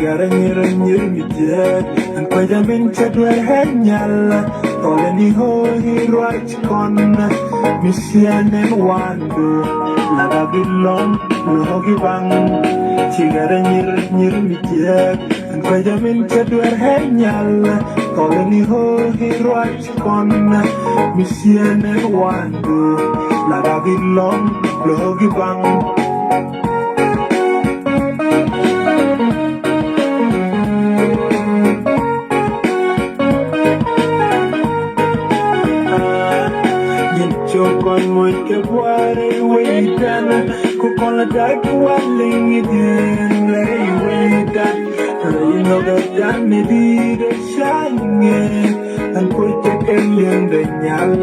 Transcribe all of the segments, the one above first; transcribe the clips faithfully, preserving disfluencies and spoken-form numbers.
Gara nyir nyir mi jek, ɛn kuecä min cɛ duer hɛ nyal. Tɔlɛ ni hoi ruac kɔn, mi siɛn ɛn wandu. Laga bi lɔŋ, lɔgi baŋ. Ci gara nyir nyir mi jek, ɛn kuecä min cɛ duer hɛ nyal. Tɔlɛ ni hoi ruac kɔn, mi siɛn ɛn wandu. Laga bi lɔŋ, lɔgi baŋ. Nyin cok kɔn moc kɛ buari wei dan, ku kɔn la dak wa liŋ i din lɛ i wei dan. Rɛy nɔgɛ dan ni di de shange, an puc kɛ kɛ liŋ de nyal.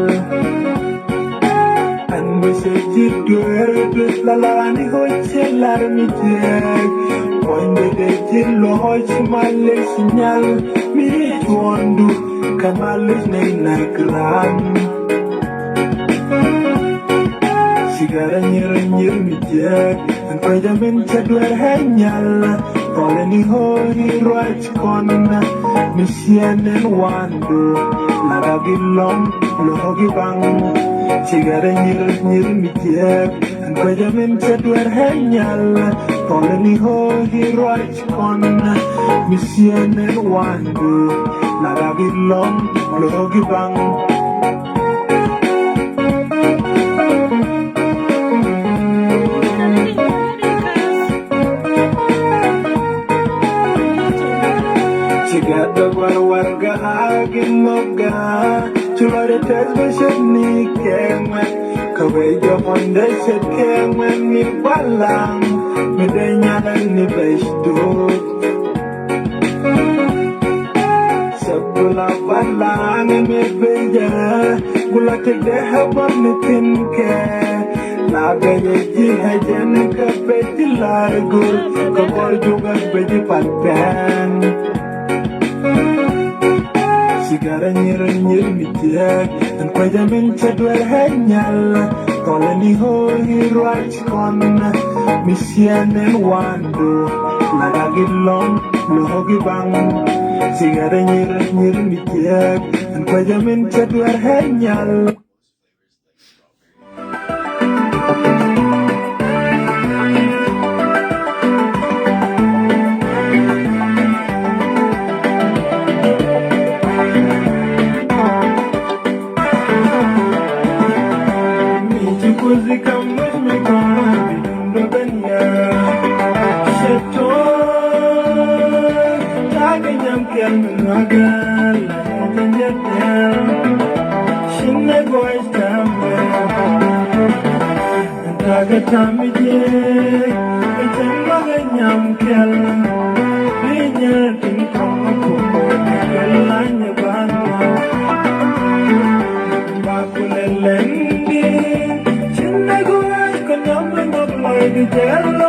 An bɛ cɛ ji̱ duer duer la la ni hoi cɛ lar mi jek. Puɔ̱ny bɛ dee ji̱ lɔc ma lec nyal mi cuɔndu. Kɛ ma lec nɛy nɛk ran. Cigara nyir nyir mi jek. An kuecä min cɛ duer hɛ nyal. Tɔlɛ ni hoi ruac kɔn, mi siɛn ɛn wandu. Laga bi lɔŋ, lɔgi baŋ. Cigara nyir nyir mi jek. An kuecä min cɛ duer hɛ nyal. Tɔlɛ ni hoi ruac kɔn, mi siɛn ɛn wandu. Laga bi lɔŋ, lɔgi baŋ. Ci gat dɔk warwarga a gin mɔga. Ci lɔri tɛth bä cet ni kɛmɛ. Kä wee jɔkɔn dee cet kɛmɛ ni balaŋ. Mi dee nyalan ni bɛ duk. Sabula balaŋ mi bɛ jɛ. Kula tek dee hɛ bä mi tin kɛ. La bɛ jɛ ji̱ hɛ jɛn kä bɛ ji̱ lar gur. Kä bɔr juga bɛ ji̱ pal pɛn. Cigara nyir nyir mi jek. An kuecä min cɛ duer hɛ nyal. Tɔlɛ ni hoi ruac kɔn, mi siɛn ɛn wandu. Laga gi lɔŋ, lɔgi baŋ. Cigara nyir nyir mi jek. An kuecä min cɛ duer hɛ nyal. Daga tami je, itan maga nyam kel, binya tin kong kubo, kel lanya banwa. Bakule lendi, chinna go ko nyam ngam loy di jelo.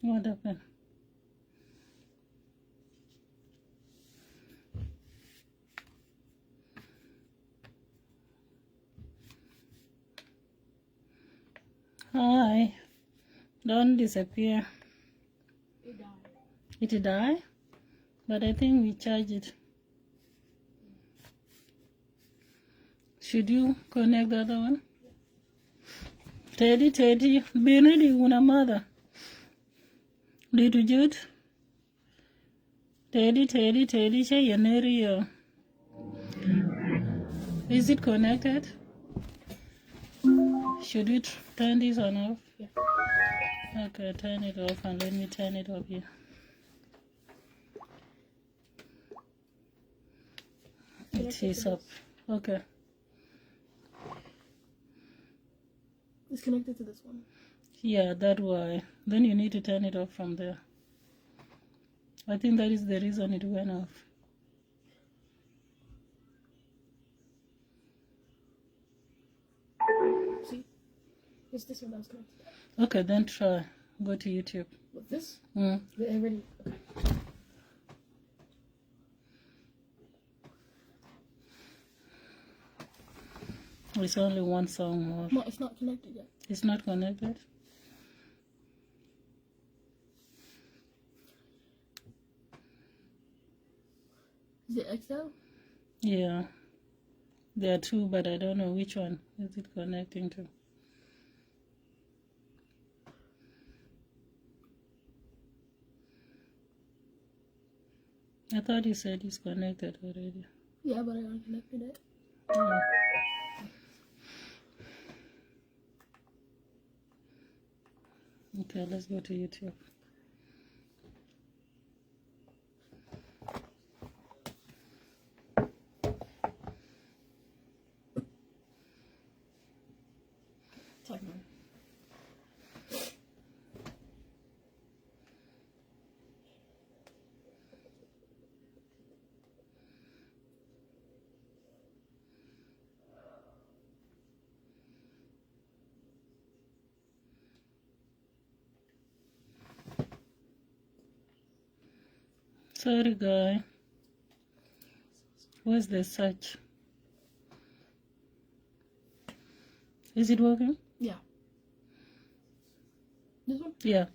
What happened? Hi. Don't disappear. It died, but I think we charge it. Should you connect the other one? Teddy, Teddy, bini di wuna mother. Di tu jut. Teddy, Teddy, Teddy, cɛ yɛ neri yɛ. Is it connected? Should we tr- turn this on off? Yeah. Okay, turn it off and let me turn it off here. It is up. Okay. It's connected to this one. Yeah, that why. Then you need to turn it off from there. I think that is the reason it went off. See? It's this one that was connected. Okay, then try. Go to YouTube. With this? Mm. They already, okay. It's only one song more. No, it's not connected yet. It's not connected? Is it X L? Yeah. There are two, but I don't know which one is it connecting to. I thought you said it's connected already. Yeah, but I unconnected it. Oh. Okay, let's go to YouTube. Sorry, guy. Where's the search? Is it working? Yeah. This one? Yeah.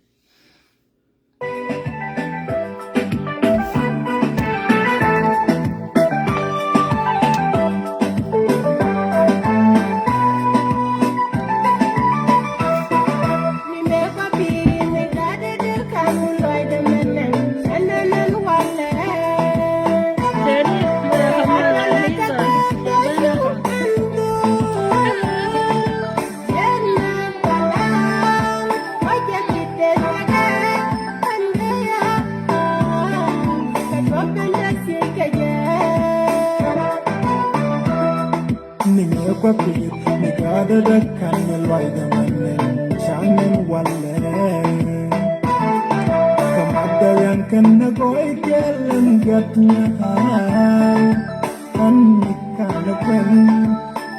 Ni ŋɛ kua pi̱i̱t ni ga̱a̱dä däk ka̱n ni luaydä mɛn ni ca̱ŋ ni walɛ. Kä mat däk yɛn kɛn ni gɔɔy kɛl in gɛt ni ha̱a̱y. Ɛn mi ka̱n ni kuɛn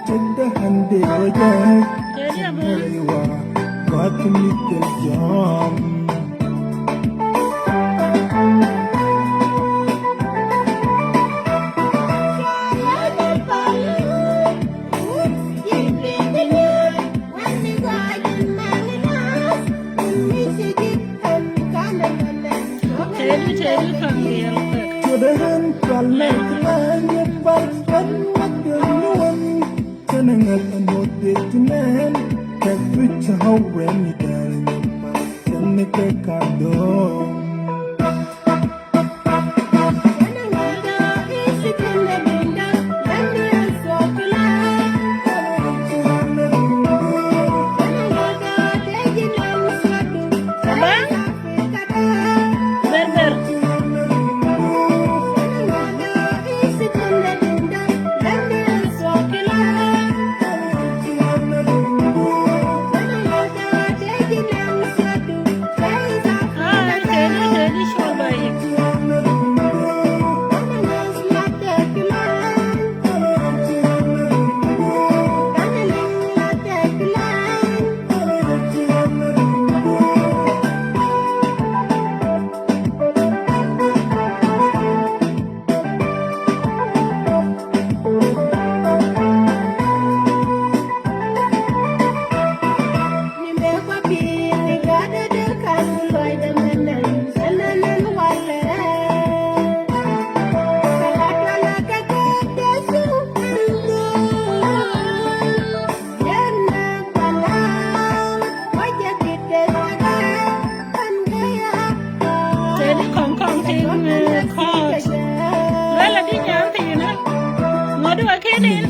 cɛ däk ɛn dee wä jɛ. Cɛ ni wa gɔ̱a̱th mi thil jɔ̱ɔ̱m. Teddy, Teddy, come here quick. Teddy, come here. Tɛn ŋäth ɛn ɣöö dee ti nɛn kɛ thuc cä ɣɔw rɛm ni dɛr ni ma tɛn ni kɛ kar dɔ̱ɔ̱ŋ. Teni kɔŋ kɔŋ tin, eh, Kɔɔt. Lɛl a di nyan thi̱n. Ŋuɔ̱t wa kɛn in.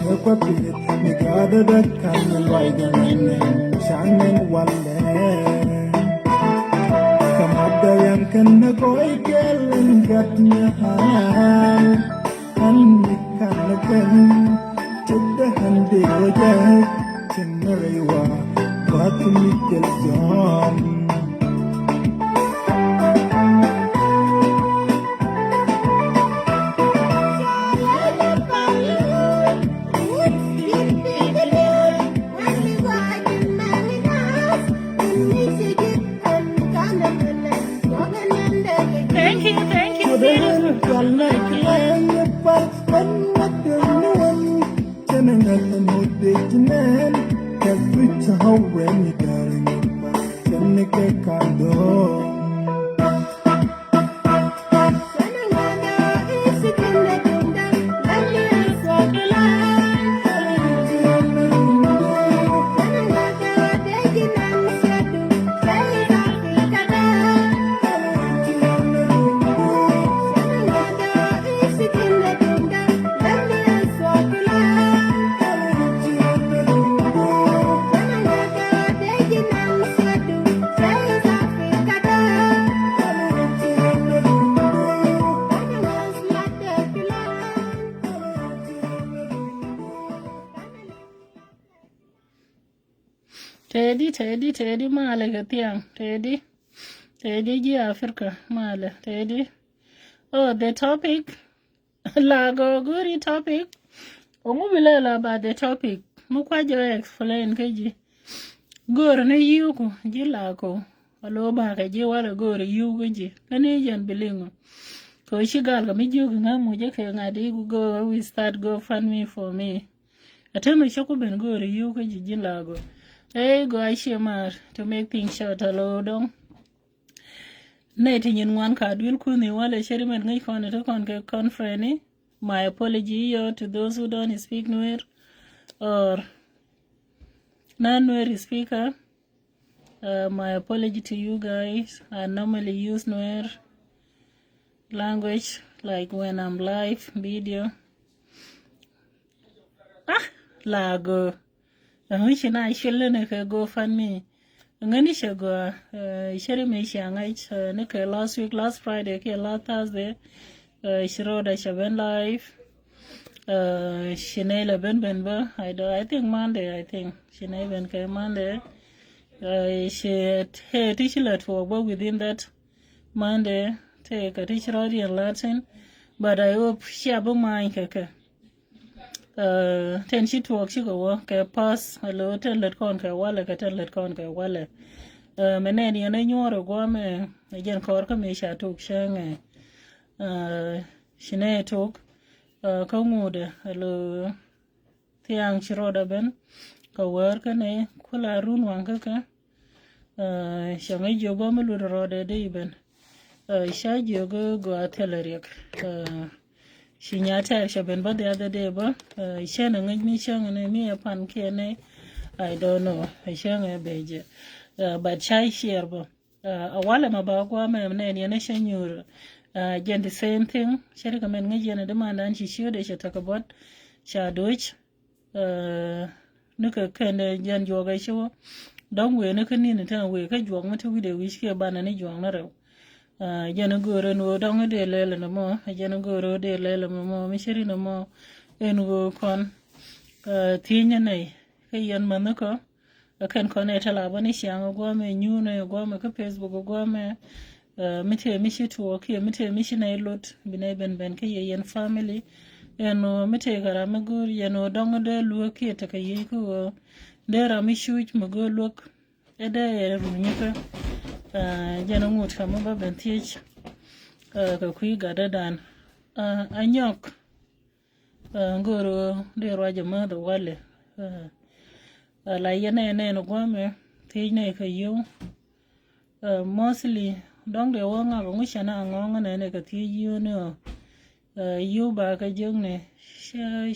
Thank you, thank you, beautiful. Tedi, Tedi, Tedi, malɛ kɛ thiaŋ. Tedi, Tedi ji̱ Africa, malɛ, Tedi. Oh, the topic. La gɔ guri topic. Ɔŋu bi lɛ la about the topic. Mi kua jɛ explain kä ji̱. Gör ni yiu ku ji̱ la ko. A lo ba kɛ ji̱ wala gör yiu ku ji̱. Kä ni jɛn bi liŋ ɔ. Kɛ ci gal kɛ mi jiu kɛ ŋa mu jɛ kɛ ŋa di ku go we start GoFundMe for me. A te mi cɛ ku ben gör yiu ku ji̱ ji̱ la gɔ. Ɛ gɔ a cie mar to make things short a lo dɔŋ. Nɛ ti nyin ŋuan ka duil kuni wala ceri mɛn ŋäc kɔn ite kɔn kɛ conference ni. My apology yo to those who don't speak Nuer or non-Nuer speaker. Uh, my apology to you guys. I normally use Nuer language like when I'm live video. Ah, la gɔ. Ɛŋu ci na cil ni kɛ GoFundMe. Ɛŋu ni cɛ gɔaa, eh, ceri mi ci a ŋa̱c, eh, ni kɛ last week, last Friday kiɛ last Thursday. Eh, ci rɔɔdɛ cɛ ben live. Eh, ci nɛy lɛ ben ben bä. I don't, I think Monday, I think. Ci nɛy ben kɛ Monday. Eh, ci, eh, ti ci lɛ tuɔɔk bä within that Monday. Tëë kɛ ti ci rɔɔd yɛn latin. But I hope cia bi many kɛ kɛ. Eh, tin ci tuɔɔk cikɛ wä kɛ pass, alo tin lät kɔn kɛ walɛ, kɛ tin lät kɔn kɛ walɛ. Eh, mɛ nɛn yɛn ɛ nyuɔr ɛ guamɛ, ɛ jɛn kɔr kä mi ca tok cäŋɛ. Eh, ci nɛ tok, eh, kä ŋut ɛ, alo thiaŋ ci rɔɔdɛ ben kɛ wäär kä nɛ kula run waŋ kä kɛ. Eh, cäŋ ɛ jiök bä mi lut rɔɔdɛ dee i̱ ben. Eh, ca jiök gɔaa thilɛ riɛk. Eh, ci nya tɛɛr cɛ ben bä the other day bä. Eh, cɛn ɛ ŋäc mi cäŋ ni mi ɛ pan kiɛ ni. I don't know. Ɛ cäŋ ɛ bɛ jɛ. Eh, but ca share bä. Eh, a walɛ ma ba guamɛ nɛn yɛn ɛ cä nyuur. Eh, jɛn the same thing. Cɛ ri kɛ mɛn ŋäc yɛn ɛ di mandan ci ciöt ɛ cɛ tekɛ bɔt. Ca doc. Eh, ni kɛ kɛn, eh, jɛn juɔk ɛ ci wä. Dɔ̱ŋ wëë ni kä ni̱n tɛn wëë kä juɔk mi ti wi̱dɛ wi̱c kiɛ banɛ ni juɔk ni rɛw. Eh, jɛn i̱ göörä ni ɣöö dɔ̱ŋ i̱ dee lɛl ni mɔ, jɛn i̱ göörä ɣöö dee lɛl ni mɔ, mi ci ri ni mɔ. Ɛn ɣöö kɔn, eh, thiec ni nɛy kä yɛn mäni kɔ. Ɛ kɛn kɔn ɛ tɛl a bä ni ciaŋ ɛ guɔmɛ, nyuunɛ ɛ guɔmɛ kä Facebook ɛ guɔmɛ. Eh, mi tëë mi ci tuɔɔk kiɛ mi tëë mi ci nɛy lot, bi nɛy ben ben kä yɛ yɛn family. Ɛn ɣöö mi tëë kɛ ram mi go̱o̱r yɛn ɣöö dɔ̱ŋ dee luäk kiɛ tekɛ yiëë kä ɣöö dee ram mi cuc mi go̱o̱r luäk. Ɛ dee ɛ run nyikä. Eh, jɛn ŋut kä mi bä ben thiec. Eh, kɛ kui̱ gatdädan. Eh, a nyɔk. Eh, go̱o̱r ɣöö dee ruac ɛ mäth ɛ walɛ. Eh, eh, la yɛn ɛ nɛn ɛ guɔmɛ thiec nɛy kɛ yio̱w. Eh, mostly dɔ̱ŋ dee wä ŋak ŋu cɛ na ŋɔ̱ŋ nɛn ɛ kɛ thiec yio̱w ni ɔ. Eh, yio̱w ba kɛ jiäkni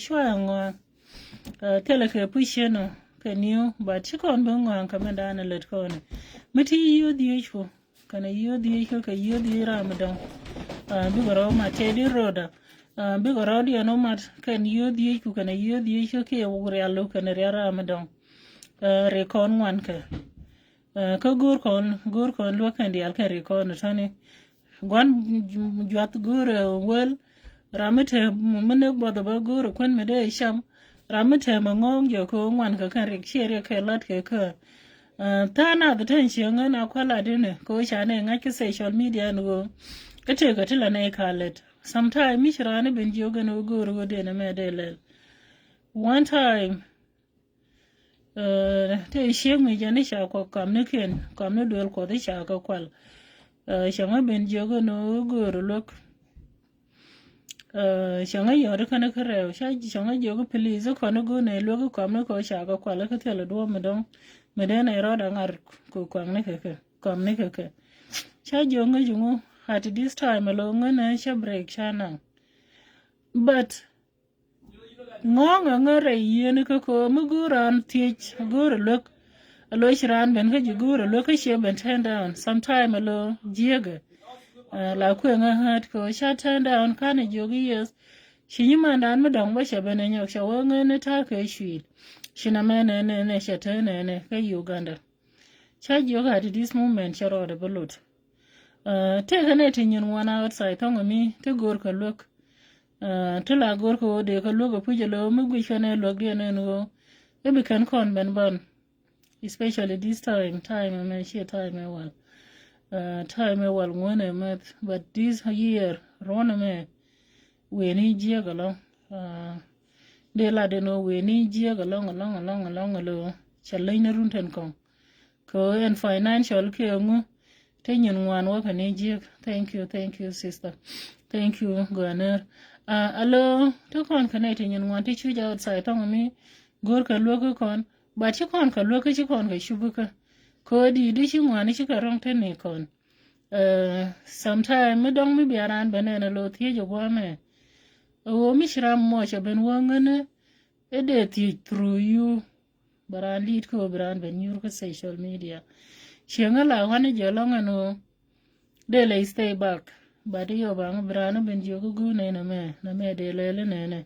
cua ŋɔ̱a̱ŋ. Eh, thilɛ kɛ puc cien ɔ kɛ niu, but ci kɔn bi ŋɔ̱a̱ŋ kɛ mɛn da̱a̱n ɛ lät kɔn ɛ. Mi ti yio̱w dhiec ku kɛnɛ yio̱w dhiec kä kɛ yio̱w dhiec ram mi dɔ̱ŋ. Bikɛ rɔ mat tëë di röödä. Bikɛ rɔ diɛn wä mat kɛn yio̱o̱th yiec ku kɛn a yio̱o̱th yiec kä kiɛ wuk rial wuk kɛn rial ram mi dɔ̱ŋ. Ri kɔn ŋuan kɛ kä go̱o̱r kɔn go̱o̱r kɔn luäk kɛn diaal kɛn ri kɔn tɔ̱ni. Gua̱n juath go̱o̱r ɛ wäl ram mi te mi nek buɔth ɛ bä go̱o̱r ɛ kuän mi dee ɛ cam. Ram mi te mi ŋɔ̱ɔ̱ŋ jɛ kɛ ŋuan kɛ kɛn rik ciɛ riɛk kɛ lat kɛ kä. Tha̱a̱ŋ nath tɛn cieŋ ɣän a kua̱l a dinɛ kɛ ɣöö ca nɛ ŋa̱c kä social media ni ɣöö kä tëëkɛ ti la nɛy ka lɛt. Sometime mi ci raan i̱ ben jiök ɛn ɣöö go̱o̱r ɣöö dee nɛ mɛ dee lɛl. One time tëë cieŋ mi jɛ ni ca kuɔk kam ni kiɛn kam ni duel kuɔth i̱ ca kɛ kual. Cäŋ ɣä ben jiök ɛn ɣöö go̱o̱r luäk. Cäŋ ɣä yɔt känä kä rɛw ca cäŋ ɣä jiök i̱ please i̱ kɔn i̱ go̱o̱r nɛ luäk i̱ kɔm ni kɔ ca kɛ kual i̱ kä thilɛ duɔ̱ɔ̱p mi dɔ̱ŋ mi dee nɛ rɔɔd aŋar kɔ kɔaŋ ni kɛ kɛ kɔm ni kɛ kɛ. Ca jiök ŋäc iŋu at this time alo ŋänä cä break ca naŋ. But ŋɔ̱ɔ̱ŋ aŋä rɛy yieen kä kɔ mi go̱o̱r raan thiec go̱o̱r iluäk. Alo ci raan ben kä ji̱ go̱o̱r iluäk kä ciɛ ben turn down sometime alo jiäkɛ. La kueŋä hät kɔ ca turn down kanɛ jiök i̱ yes. Ci nyimandan mi dɔ̱ŋ bä cɛ ben ɛ nyɔk cɛ wä ŋäni ta̱a̱ kɛ cuil. Ci nɛ mɛ nɛ nɛ nɛ cɛ te nɛ nɛ kä Uganda. Ca jiök at this moment cɛ rɔɔdɛ bä lot. Tëëkɛ nɛ ti nyin ŋuan outside thɔŋ mi ti go̱o̱r kɛ luäk. Ti la go̱o̱r kɛ ɣöö dee kɛ luäk ɛ puc ɛ lo̱o̱ mi guic kɛn ɛ luäk diɛn ɛn ɣöö i̱ bi kɛn kɔn ben bän. Especially this time, time ɛmɛ ciɛ time ɛ wal. Time ɛ wal ŋuän ɛ mɛth, but this year ruɔ̱n ɛmɛ weni jiɛk ɛlɔ̱ŋ. Dee lat ɛn ɣöö weni jiɛk ɛlɔ̱ŋ ɛlɔ̱ŋ ɛlɔ̱ŋ ɛlɔ̱ŋ ɛlɔ̱ŋ cɛ leny ni run tɛn kɔŋ. Kɛ ɣöö ɛn financial kiɛ ŋu te nyin ŋuan wä kɛ ni jiɛk. Thank you, thank you sister. Thank you gɔaner. Alo te kɔn kɛ nɛy te nyin ŋuan te cuc outside thɔŋ mi go̱o̱r kɛ luäk kä kɔn. But ci kɔn kɛ luäk kä ci kɔn kɛ cup kä kɛ ɣöö di di ci ŋuan ci kɛ rɔ̱ŋ te ni kɔn. Sometime mi dɔ̱ŋ mi bia raan ben ɛn alo thiec ɛ guamɛ. Ɛ ɣöö mi ci ram muɔc ɛ ben wä ŋäni i̱ dee thiec through you. Bɛ raan li̱i̱t kä ɣöö bi raan ben nyuur kä social media. Cieŋä la ɣɔn i̱ jɛ lɔ̱ŋ ɛn ɣöö dee lɛ stay back. But i̱ yɔ baŋ bi raan i̱ ben jiök i̱ guun nɛy nɛ mɛ nɛ mɛ dee lɛl i̱ nɛnɛ.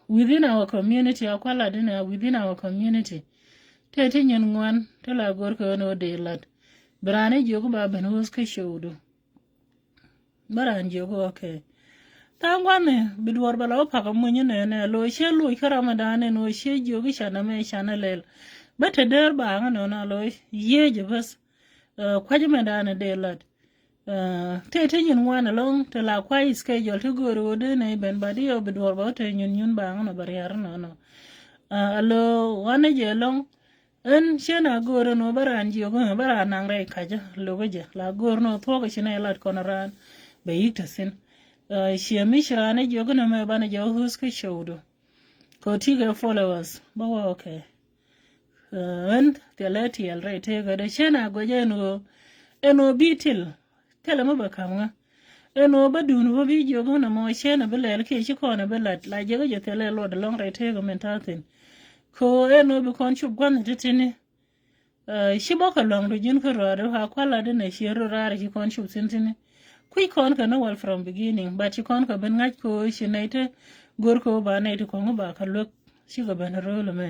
Within our community a kual lat inɛ within our community. Tëë ti nyin ŋuan ti la go̱r kɛ ɣän ɣöö dee lat. Bi raan i̱ jiök i̱ ba ben host kä show du. Bä raan jiök i̱ okay. Tha̱a̱ŋ gua̱ni bi duɔ̱ɔ̱r bɛ la wä pakä muny inɛ nɛ lo̱c ciɛ lo̱c kä Ramadan ɛn ɣöö ciɛ jiök i̱ canɛ mɛ canɛ lɛl. Bä te dee baŋ inɔnɔ lo̱c yiëë jɛ bäth. Kua̱c mɛ da̱a̱n in dee lat. Tëë ti nyin ŋuan ɛlɔ̱ŋ te la kua̱c schedule ti go̱o̱ri ɣöö dee nɛy ben ba di ɣöö bi duɔ̱ɔ̱r bä wä te nyun nyun baŋ inɔ bɛ ria̱r inɔnɔ. Alo ɣɔn ni jɛ ɛlɔ̱ŋ. Ɣän ciɛ na go̱o̱r ɛn ɣöö bä raan jiök ɣän bä raan naŋ rɛy ka̱cä lo̱k jɛ la go̱o̱r ni ɣöö thuɔ̱k ci nɛy lat kɔn raan bɛ yi̱k te thi̱n. Ciɛ mi ci raan ɛ jiök inɔ mɛ banɛ jɛ wä host kä show du. Kɛ ɣöö ti kɛ followers bä wä okay. Ɣän thilɛ tiɛɛl rɛy tëëkä dee cien a guɛc ɛn ɣöö ɛn ɣöö bi til thilɛ mi bɛ ka̱m ŋä. Ɛn ɣöö bä duun bä bi jiök ɣän ɛmɔ cien a bi lɛl kiɛ ci kɔn a bi lat la jiäkä jɛ thilɛ luɔt ɛlɔ̱ŋ rɛy tëëkä min ta̱a̱ thi̱n. Kɛ ɣöö ɛn ɣöö bi kɔn cup gua̱nh ti̱ti̱ni. Ci bä kɛ luaŋdu ji̱n kä ruaadu a kua̱l lat inɛ ci röt raar ci kɔn cup thi̱n thi̱ni. Kui̱ kɔn kɛ ni wal from beginning but ci kɔn kɛ ben ŋa̱c kɛ ɣöö ci nɛy te go̱r kɛ ɣöö ba nɛy ti kɔŋ ba kɛ luek. Cikɛ ben ro̱o̱l ɛmɛ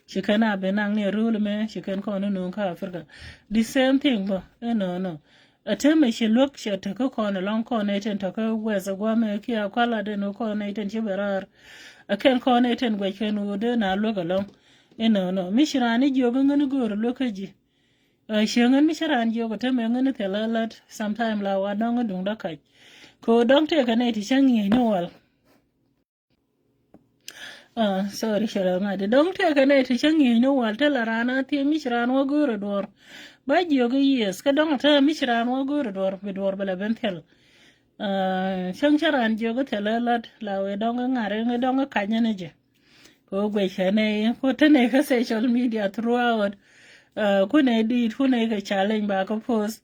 ci kɛn a ben naŋ ni ro̱o̱l ɛmɛ ci kɛn kɔn ni no̱o̱ŋ kä Africa. The same thing bä ɛnɔnɔ. Ɛ täämɛ ci luek cɛ tekä kɔn ɛlɔ̱ŋ kɔn nɛy tin tekä wɛth ɛ guamɛ kiɛ a kua̱l lat ɛn ɣöö kɔn nɛy tin ci bɛ raar. Ɛ kɛn kɔn nɛy tin guɛc kɛn ɣöö dee na luek ɛlɔ̱ŋ. Ɛnɔnɔ mi ci raan ni jiök ɛ ŋäni go̱o̱r ɛ luek kä ji̱. Cieŋ ɣän mi cä raan jiök ɛ täämɛ ŋäni thilɛ lat sometime la wa dɔ̱ŋ ɛ duŋdä kac. Kɛ ɣöö dɔ̱ŋ tëëkɛ nɛy ti cä ŋi̱eec ni wal. Sorry cɛ rɛ ŋa̱t dɔ̱ŋ tëëkɛ nɛy ti cä ŋi̱eec ni wal te la raan a thiee mi ci raan wä go̱o̱r ɛ duɔ̱ɔ̱r. Ba jiök i̱ yes kä dɔ̱ŋ ɛ täämɛ mi ci raan wä go̱o̱r ɛ duɔ̱ɔ̱r bi duɔ̱ɔ̱r bi la ben thil. Cäŋ cä raan jiök ɛ thilɛ lat la wee dɔ̱ŋ ɛ ŋa̱r ɛ dɔ̱ŋ ɛ kac ɛn ɛ jɛ. Kɛ ɣöö guɛc kɛ nɛy ku te nɛy kä social media throughout. Ku nɛy di̱i̱t ku nɛy kɛ challenge ba kä post.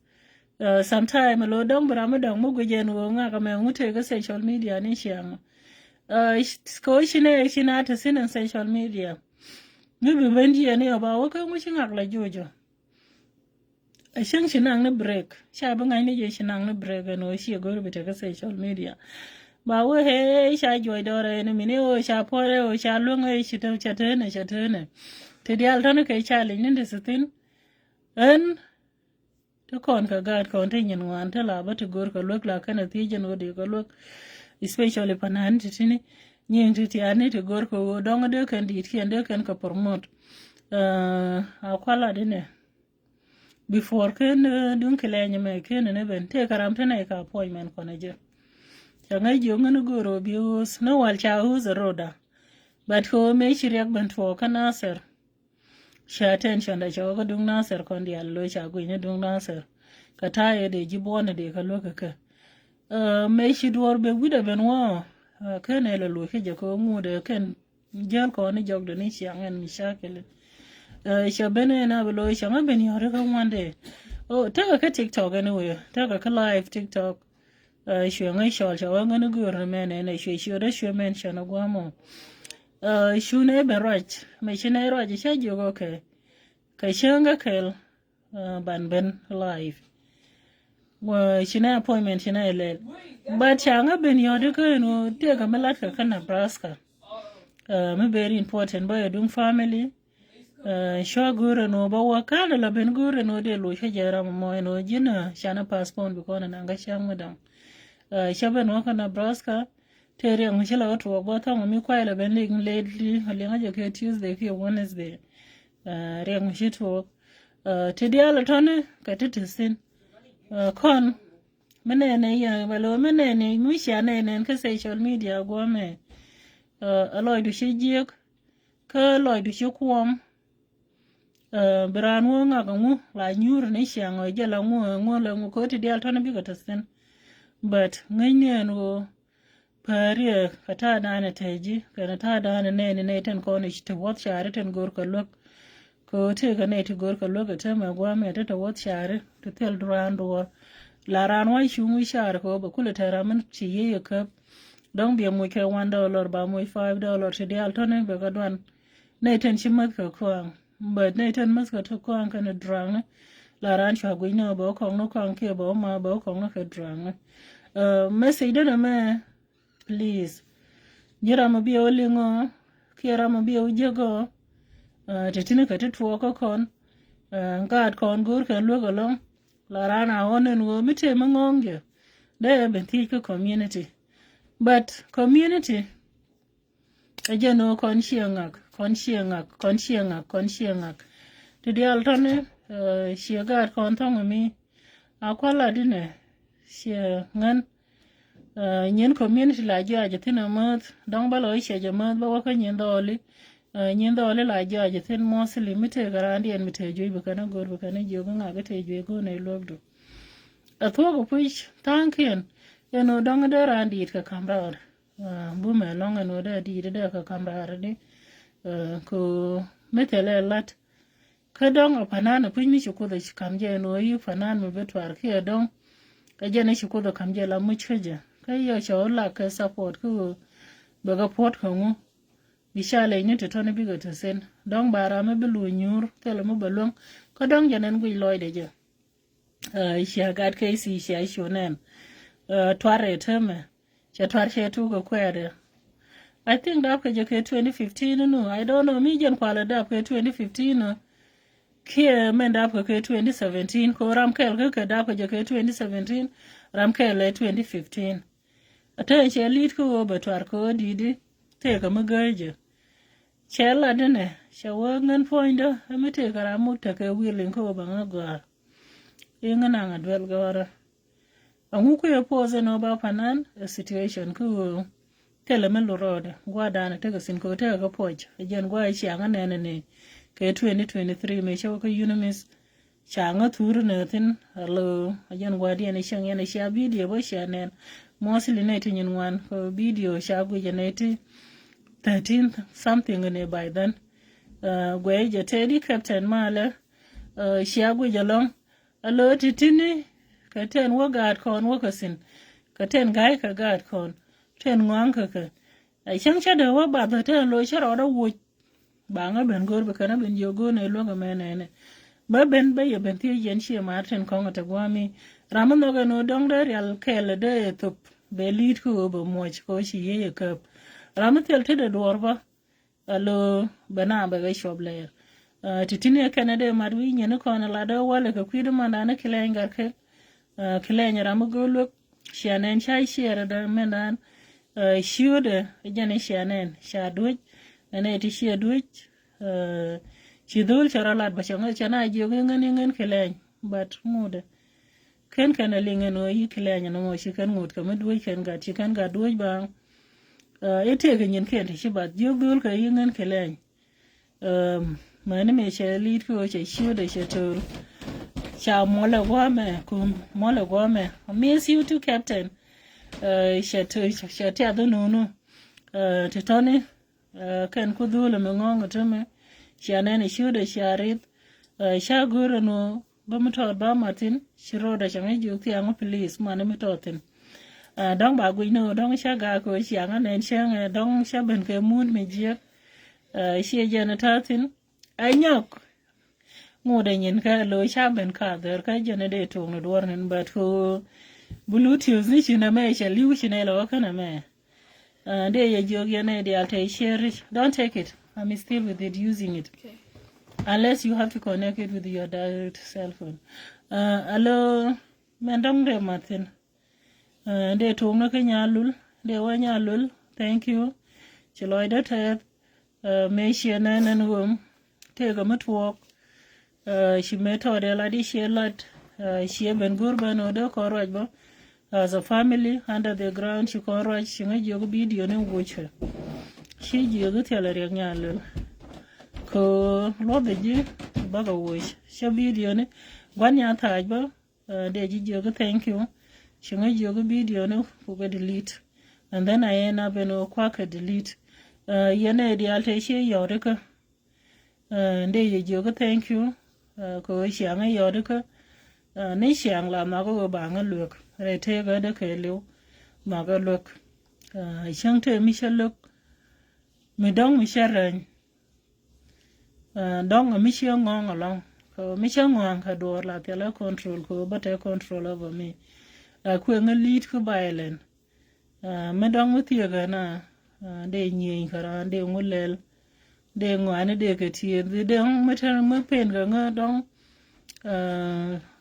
Sometime lo dɔ̱ŋ bi ram mi dɔ̱ŋ mi guic ɛn ɣöö ŋak ɛmɛ ŋut tëë kä social media ni ciaŋ. Kɛ ɣöö ci nɛy ci na te thi̱n ɛn social media. Mi bi ben jiɛn iɔ ba wä kä ŋuc ci ŋak la joc ɔ. A cäŋ ci naŋ ni break, ca bi ŋa̱cni jɛ ci naŋ ni break ɛn ɣöö ciɛ go̱r bi tekɛ social media. Ba wee hee ca juɔc dɔɔrɛ ɛn mini ɣöö ca puɔrɛ ɣöö ca luäŋ ɛ ci te ca teenɛ ca teenɛ. Ti diaal tɔni kɛ ca lic ni ti si thin. Ɛn ti kɔn kɛ gaat kɔn ti nyin ŋuan ti la bä ti go̱r kɛ luäk la kɛn a thiec ɛn ɣöö dee kɛ luäk. Especially panan ti tini nyiŋ ti tiani ti go̱r kɛ ɣöö dɔŋ dee kɛn diit kiɛn dee kɛn kɛ promote. A kuala dinɛ. Before ken duŋ kilɛny mɛ ken ni ben tëë karam te nɛy ka appointment kɔn a jɛ. Ca ŋäc jiök ŋän go̱o̱r ɔ bi ɣööth ni wal ca ɣööth a roda. But kɛ ɣöö mëë ci riɛk ben tuɔɔk kä Nasir. Ca attention da ca wä kä duŋ Nasir kɔn diaal lo̱c ca guic ni duŋ Nasir. Kɛ ta̱a̱ yɛ dee ji̱ buɔ̱n dee kɛ luäk kɛ kɛ. Mëë ci duɔ̱ɔ̱r bek wi̱cdɛ ben wä ken ɛ lɛ lo̱c kä jɛ kɛ ɣöö ŋuudɛ kɛn jäl kɔn ni jɔkdɛ ni ciaŋ ɛn mi cakili. Cɛ ben ɛn a bi lo̱c cɛ ŋä ben yɔ̱ri kä ŋuandɛ. Tekɛ kä TikTok anyway, tekɛ kä live TikTok. Cuɛ ŋä cɔl cɛ wä ŋä ni go̱o̱r ni mɛn ɛn ɛ cuɛ ciöt ɛ cuɛ mɛn cɛ ni guamɔ. Cunɛ ben ruac mɛ ci nɛ ruac cɛ jiök okɛ. Kɛ cäŋ kä kɛl ban ben live. Ci nɛ appointment ci nɛ lɛl. But ca ŋä ben yɔ̱di kä ɛn ɣöö tëëkɛ mi latkɛ kä Nebraska. Mi very important bä yɛ duŋ family. Cua go̱o̱rɛ ni ɣöö bä wä ka̱n la ben go̱o̱rɛ ni ɣöö dee loc kä jɛ ram mɔ ɛn ɣöö ji̱n canɛ passport bi kɔn ɛn aŋkä cäŋ mi daŋ. Cä ben wä kä Nebraska. Tëë riɛk mi ci la wä tuɔɔk bä thɔŋ mi kuay la ben liŋ lately a liŋä jɛ kɛ Tuesday kiɛ Wednesday. Riɛk mi ci tuɔɔk ti diaal a tɔni kɛ ti ti thin. Kɔn mi nɛɛni yɛ bɛ lo̱ mi nɛɛni mi cia nɛɛni kɛ social media guɔmɛ. A lɔcdu ci jiɛk kä lɔcdu ci kuɔm. Bi raan wä ŋak aŋu la nyuur ni ciaŋ ɔ jɛ la ŋu ŋu la ŋu kɛ ti diaal tɔni bikɛ ti thin. But ŋäcni ɛn ɣöö Päriɛ kɛ ta̱a̱ da̱a̱n ɛ tɛ̱ ji̱ kɛn ta̱a̱ da̱a̱n ɛ nɛɛni nɛy tin kɔn i̱ ti wuɔth caari tin go̱o̱r kɛ luäk. Kɛ ɣöö tëëkɛ nɛy ti go̱o̱r kɛ luäk ɛ täämɛ gua̱a̱mɛ ti ti wuɔth caari ti thil raan duɔ̱ɔ̱r. La raan wa̱c cuŋ wi̱c caari kɛ ɣöö bɛ kulɛ tɛ̈r ram min ci yiëë yɛ käp. Dɔ̱ŋ biɛ moc kɛ one dollar ba moc five dollar ti diaal tɔ̱ni bɛ kɛ duan. Nɛy tin ci mäth kɛ kɔaŋ bɛ nɛy tin mäth kɛ ti kɔaŋ kɛn duraŋni. La raan cua guic ni ɣöö bɛ wä kɔŋni kɔaŋ kiɛ bɛ wä ma bɛ wä kɔŋni kɛ duraŋni. Message dänɛ mɛ. Please. Ji̱ ram a biɛ wä liŋɔ kiɛ ram a biɛ wä jiäkɔ. Te tini kɛ ti tuɔɔk kä kɔn. Gaat kɔn go̱o̱r kɛn luäk ɛlɔ̱ŋ. La raan a ɣɔn ɛn ɣöö mi tëë mi ŋɔ̱ɔ̱ŋ jɛ dee ɛ ben thiec kä community. But community ɛ jɛn ɣöö kɔn ciɛ ŋak kɔn ciɛ ŋak kɔn ciɛ ŋak kɔn ciɛ ŋak. Ti diaal tɔ̱ni ciɛ gaat kɔn thɔ̱ŋ mi. A kua̱l a dinɛ ciɛ ŋän. Nyin community la jɔac thin a mäth dɔŋ bä lɔ i̱ cɛ jɛ mäth bä wä kä nyin dhɔɔli. Nyin dhɔɔli la jɔac thin mostly mi tëëkɛ raandiɛn mi tëë juec bi kɛn a go̱r bi kɛn a jiök ŋak tëë juec go̱r nɛ luäkdu. A thuɔ̱k a puc tha̱a̱ŋkiɛn ɛn ɣöö dɔŋ dee raan diit kɛ ka̱m raar. Bumɛ lɔŋ ɛn ɣöö dee diit dee kɛ ka̱m raar di. Kɛ ɣöö mi thilɛ lat. Kä dɔ̱ŋ a panan a puc mi ci Kuoth a ci ka̱m jɛ ɛn ɣöö yi panan mi bi tuar kiɛ dɔ̱ŋ. Kä jɛn a ci Kuoth a ka̱m jɛ la muc kä jɛ kä yɛ cɛ wä lak kɛ support kä ɣöö bɛ kɛ puɔ̱t kɛ ŋu. Bi ca lɛc ni ti tɔ̱ni bikɛ ti thin dɔ̱ŋ ba ram mi bi luny nyuur thilɛ mi bɛ luäŋ. Kä dɔ̱ŋ jɛ nɛn guic lɔcdɛ jɛ. Cia gat kɛ i̱ thiec cia cu nɛn. Tuarɛ täämɛ. Cɛ tuar cɛ tuk kɛ kuɛɛdɛ. I think dap kɛ jɛ kɛ twenty fifteen nu. I don't know mi jɛn kualɛ dap kɛ twenty fifteen nu. Kiɛ mɛn dap kɛ kɛ twenty seventeen ko ram kɛl kä kɛ dap kɛ jɛ kɛ twenty seventeen. Ram kɛl lɛ twenty fifteen. A te cɛ lit kä ɣöö bɛ tuar kɛ ɣöö di̱i̱di tëëkɛ mi gääcä. Cɛ lat inɛ cɛ wee ŋän puɔ̱nydä ɛ mi tëëkɛ ram muk tekɛ willing kä ɣöö bɛ ŋä gɔaa. Iŋä naŋ a duel gɔ̱rä. Aŋu kui̱ ɛ puɔth ɛn ɣöö ba panan ɛ situation kä ɣöö thilɛ mi lurɔɔdɛ gua̱a̱r da̱a̱n ɛ tekɛ thi̱n kɛ ɣöö tekɛ kɛ puɔc ɛ jɛn gua̱a̱r ɛ ciaŋä nɛn ɛ ni kɛ twenty twenty-three mëë cä wä kä UNMISS. Ca ŋä thur ni thi̱n alo a jɛn gua̱diɛn i̱ cäŋ yɛn a cia bidio bä cia nɛn. Mostly nɛy ti nyin ŋuan kɛ bidio ca guic a nɛy ti thirteen something ni by then. Guɛy jɛ tëëdi captain malɛ cia guic alɔŋ. Alo ti tini kɛ tɛn wä gaat kɔn wä kɛ thi̱n kɛ tɛn ga̱y kɛ gaat kɔn tɛn ŋɔaŋ kɛ kɛ. A cäŋ cä dee wä bath a tɛn lo cä rɔɔdä woc. Ba ŋä ben go̱o̱r bi kɛn a ben jiök go̱o̱r nɛ luäk ɛmɛ nɛnɛ. Bä ben bä yɛ ben thiec yɛn ciɛ mar tin kɔŋ te guami. Ram mi nhɔk ɛn ɣöö dɔŋ dee rial kɛɛl dee ɛ thop bɛ li̱i̱t kä ɣöö bɛ muɔc kɛ ɣöö ci yiëë yɛ käp. Ram mi thil te dee duɔɔr bä. Alo bɛ na bɛ kɛ cuɔp lɛɛr. Ti tin yɛ kɛn dee mat wi̱i̱ nyin kɔn la dee walɛ kɛ kui̱d mandan ki lɛny garkɛ. Ki lɛny ram mi go̱o̱l wek. Cianɛn ca ciɛɛr dee mɛndan. Ciötdɛ jɛn cianɛn ca duec. Ɛn ɛ ti ciɛ duec. Ci dhol cɛ rɔ lat bä cɛ ŋä cɛ na jiök iŋän iŋän ki lɛny. But ŋutdɛ kɛn kɛn a liŋ ɛn ɣöö yi ki lɛny ɛn ŋɔ ci kɛn ŋut kɛ mi duec kɛn gat ci kɛn gat duec ba. Ɛ tëëk kɛ nyin kɛn ti ci bath jiök dhol kɛ iŋän ki lɛny. Mäni mi cɛ li̱i̱t ki ɣöö cɛ ciötdɛ cɛ töl. Ca muɔlɛ guɔmɛ kum muɔlɛ guɔmɛ. I miss you too, Captain. Cɛ töl cɛ tiath nunu. Ti tɔni. Kɛn ku dhulɛ mi ŋɔŋ ɛ tämɛ. Cia nɛn ɛ ciötdɛ cia rith. Ca go̱r ɛn ɣöö bä mi tɔɔt ba mat thi̱n ci ro̱o̱dɛ cɛ ŋäc jiök thiaŋ ɔ please mani mi tɔɔt thi̱n. Dɔ̱ŋ ba guic ni ɣöö dɔ̱ŋ ca gak kɛ ɣöö ciaŋ ɛ nɛn cäŋ ɛ dɔ̱ŋ ca ben kɛ muut mi jiäk. Ciɛ jɛn ɛ ta̱a̱ thi̱n. Ɛ nyɔk. Ŋut ɛ nyin kä lo̱c ca ben ka dhɛr kä jɛn ɛ dee tuɔɔk ni duɔ̱ɔ̱r ni̱n bät kä ɣöö Bluetooth ni ci nɛmɛ cɛ li̱w ci nɛ lɛ wä kä nɛmɛ. Dee yɛ jiök yɛn ɛ diaal te share it. Don't take it. I'm still with it, using it. Unless you have to connect it with your direct cell phone. Alo mɛn dɔ̱ŋ dee mathin. Dee tuɔɔk ni kä Nyalul. Dee wä Nyalul. Thank you. Ci lɔcdä tɛth. Mëë ciɛ nɛn ɛn ɣöö tëëkɛ mi tuɔɔk. Ci mëë tɔɔt ɛ lat i̱ ciɛ lat. Ciɛ ben go̱r ben ɣöö dee kɔn ruac bä. As a family under the ground ci kɔn ruac ci ŋäc jiök bidio ni wucä. Ci jiök i̱ thilɛ riɛk Nyalul. Kɛ luɔth ji̱ bakɛ wuc cä bidio ni gua̱n nya thac bä. Dee ji̱ jiök i̱ thank you. Ci ŋäc jiök i̱ bidio ni ku kɛ delete. And then I end up in ɣöö kuak kɛ delete. Yɛn ɛ diaal te ci yɔt ikä. Dee yɛ jiök i̱ thank you. Kɛ ɣöö ciaŋ i̱ yɔt ikä. Ni ciaŋ la nhɔk i̱ ɣöö ba ŋä luek rɛy tëëk ɣä dee kɛ li̱w nhɔk i̱ luek. Cäŋ tëë mi cä lök mi dɔ̱ŋ mi cä rɛny. Dɔ̱ŋ mi ciɛ ŋɔ̱ɔ̱ŋ ɛlɔ̱ŋ kɛ mi cä ŋɔ̱ɔ̱ŋ kɛ duɔɔr la thilɛ control kɛ bä te control over me. Kueŋä li̱i̱t kä violent. Mi dɔ̱ŋ mi thiek ɛn a dee nyieny kɛ raan dee ŋu lɛl. Dee ŋɔaani dee kɛ tieth dee mi te mi pen kɛ ŋä dɔ̱ŋ.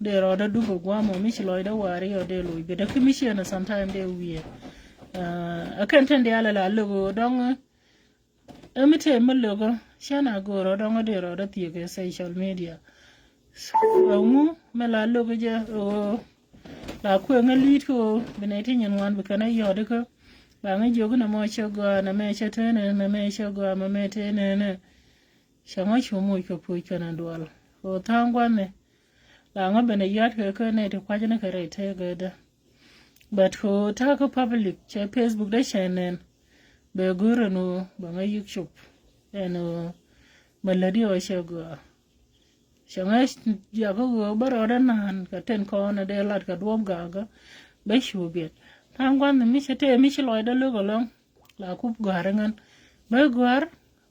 Dee rɔɔdä duk kɛ guam ɔ mi ci lɔcdä waari ɔ dee loc bi dee ki mi ciɛ ni sometime dee wiɛ. Ɛ kɛn ten diaal ɛ la lök ɣöö dɔ̱ŋ. Ɛ mi tëë mi lokä cän a go̱o̱r rɔ̱dɔ̱ŋ ɛ dee rɔɔdä thiek kɛ social media. Ɛ ŋu mi la lokä jɛ ɣöö la kueŋä li̱i̱t kä ɣöö bi nɛy ti nyin ŋuan bi kɛn ɛ yɔ̱ɔ̱t ikä. Ba ŋä jiök nɛ mɔ cɛ gɔaa nɛ mɛ cɛ tënɛ nɛ mɛ cɛ gɔaa mɛ mɛ tënɛ nɛ. Cɛ ŋä cu muc kɛ puc kɛn ɛ dual ɣöö tha̱a̱ŋ gua̱n nɛ. La ŋä ben ɛ yɔ̱a̱t kɛ kä nɛy ti kua̱cä ni kɛ rɛy tëëk ɛ dä. But kɛ ɣöö ta̱a̱ kä public cɛ Facebook dee cɛ nɛn. Bɛ go̱r ɛn ɣöö bɛ ŋä yik cop ɛn ɣöö mɛ lätdi ɣöö cɛ gɔaa. Cɛ ŋä jakä ɣöö bä rɔɔdä naan kɛ ten kɔn ɛ dee lat kɛ duɔ̱ɔ̱p gaakä. Bɛ cu biɛt tha̱a̱ŋ gua̱n mi cɛ tëë mi ci lɔcdä lo̱k ɛlɔ̱ŋ. La kup gɔ̱a̱r iŋän bä gɔ̱a̱r.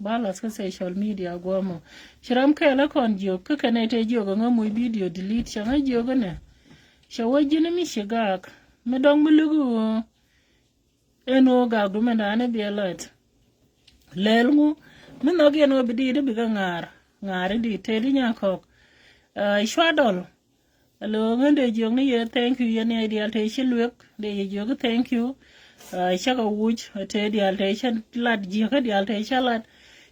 Ba lath kä social media guɔ̱mɔ ci ram kɛɛl ɛ kɔn jiök kä kɛn ɛ tëë jiök ɛŋä muc bidio delete cɛ ŋä jiök ɛnɛ. Cɛ wä ji̱n mi ci gaak mi dɔ̱ŋ mi luk i̱ ɣöö. Ɛn ɣöö gaak dumɛ da̱a̱n i̱ biɛ lɔt lɛl ŋu mi nhɔk yɛn ɣöö bi diit i̱ bikɛ ŋa̱a̱r. Ŋa̱a̱r i̱ diit tëë di nya̱a̱ kɔk. Cua dɔl. Alo ŋän dee jiök ni yɛ thank you yɛn yɛ diaal te ci luek dee yɛ jiök thank you. Cä kɛ wuc te diaal te cä lat jiäkä diaal te cä lat.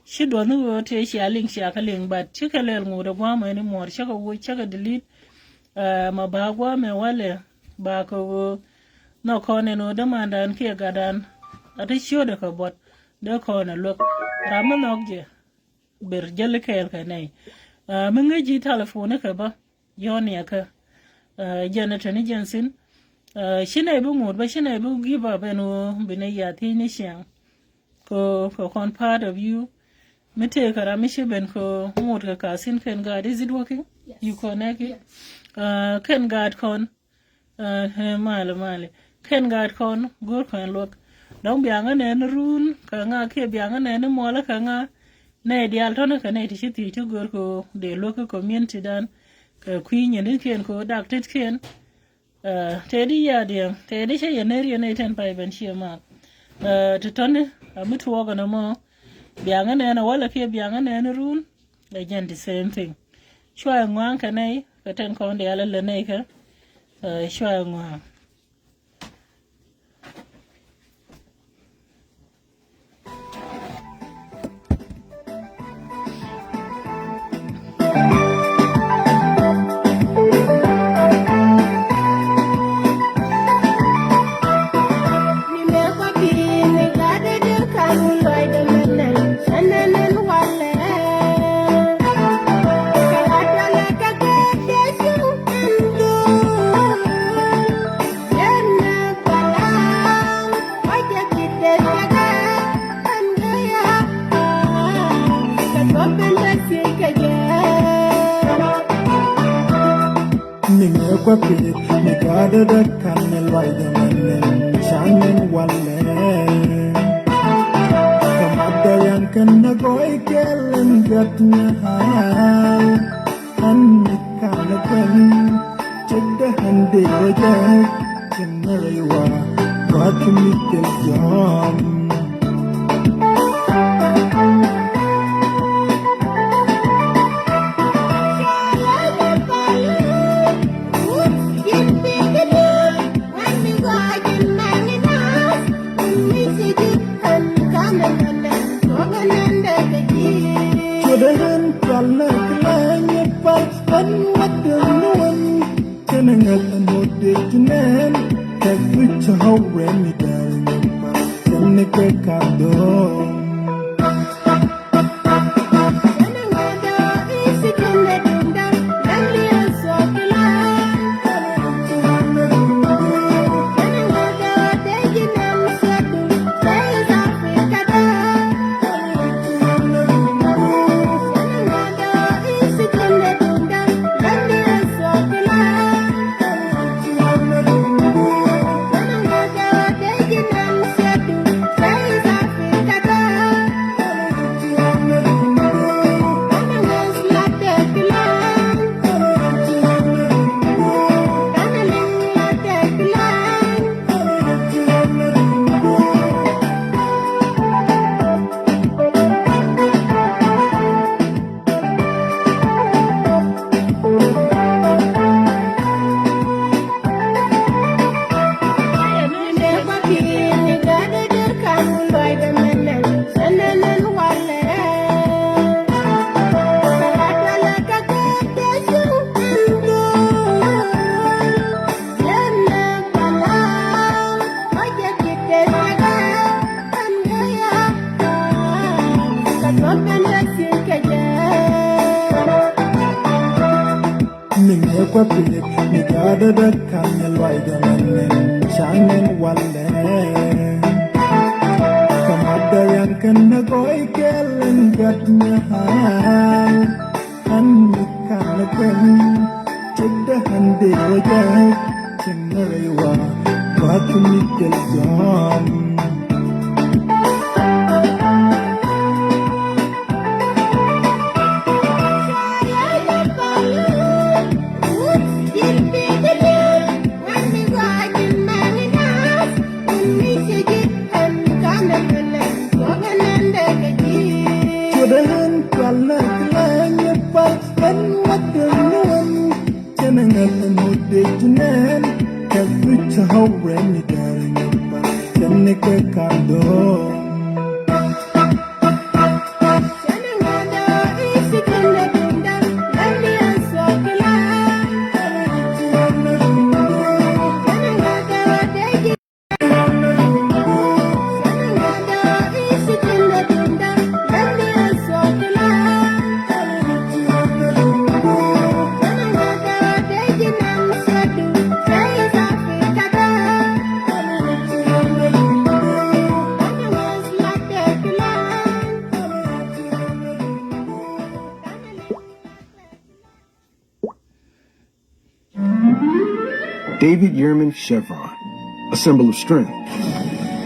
Ci duɔth ni ɣöö te cia liŋ cia kä liŋ but ci kɛ lɛl ŋut ɛ gua̱a̱mɛ ni muɔr cä kɛ wuc cä kɛ delete. Ma ba gua̱a̱mɛ walɛ ba kɛ ɣöö nhɔk kɔn ɛn ɣöö dämandan kiɛ gatdan. A te ciötdɛ kɛ buɔt dee kɔn ɛ luek ram mi nhɔk jɛ. Ber jäli kɛɛl kɛ nɛy mi ŋäc ji̱ telephone kɛ bä. Yɔn yɛ kä jɛn ɛ teni jɛn thin. Ci nɛy bi ŋut bä ci nɛy bi give up ɛn ɣöö bi nɛy ya thiec ni ciaŋ. Kɛ kɛ kɔn part of you. Mi tëë kɛ ram mi ci ben kɛ ŋut kɛ ka thin kɛn gaat, is it working? You connect it. Kɛn gaat kɔn. Malɛ malɛ kɛn gaat kɔn go̱o̱r kɔn luäk. Dɔ̱ŋ biaŋä nɛn run kɛ ŋa kiɛ biaŋä nɛn muɔlä kɛ ŋa. Nɛy diaal tɔ̱nä kɛ nɛy ti ci thiec ti gör kɛ ɣöö dee luäk kä community dan kɛ kui̱ nyinikiɛn kɛ ɣöö dak tetkiɛn. Tëëdi ya̱diɛn tëëdi cä yɛn nɛy riɛn nɛy tɛn pay ben ciɛ mak. Ti tɔ̱ni a mi tuɔɔk ɛn ɛmɔ biaŋä nɛɛn a wälɛ kiɛ biaŋä nɛɛn run. Ɛ jɛn the same thing. Cua ɛ ŋua̱a̱ŋ kɛ nɛy kɛ tɛn kɔn diaal ɛ lɛ nɛy kɛ cua ɛ ŋua̱a̱ŋ. Ni mɛ kua pit ni gaadä dä kan ni luay dä mɛ nɛn can ni walɛ. Kɛ mat dä yan kɛn ni gɔy kɛl in gät ni hal. An mi kan ni kuen cik dä han dee rɔ jɛ. Cin ni rɛy wa gɔt mi kɛl jɔm. Cuɔdɛ ɣän pal nɛ kɛ lany pal ɣän wadɛ nuɔn. Kɛnɛ ŋäth ɛn ɣöö dee ti nɛn kɛ bi cä ɣɔw rɛm mi dɛl nyɛ pal kɛnɛ kɛ kar dɔ̱ɔ̱ŋ. Ni ŋɛ kua pit ni gaadä dä kan ni luay dä mɛ nɛn can ni walɛ. Kɛ mat dä yan kɛn ni gɔy kɛl in gät ni hal. An mi kan ni kuen cik dä han dee rɔ jɛ cin ni rɛy wa gɔt mi kɛl jɔm. Cuɔdɛ ɣän pal nɛ kɛ lany pal ɣän wadɛ nuɔn. Cɛn ŋäth ɛn ɣöö dee ti nɛn kɛ bi cä ɣɔw rɛm mi dɛl nyɛ pal kɛnɛ kɛ kar dɔ̱ɔ̱ŋ. David Yurman Chevron, a symbol of strength.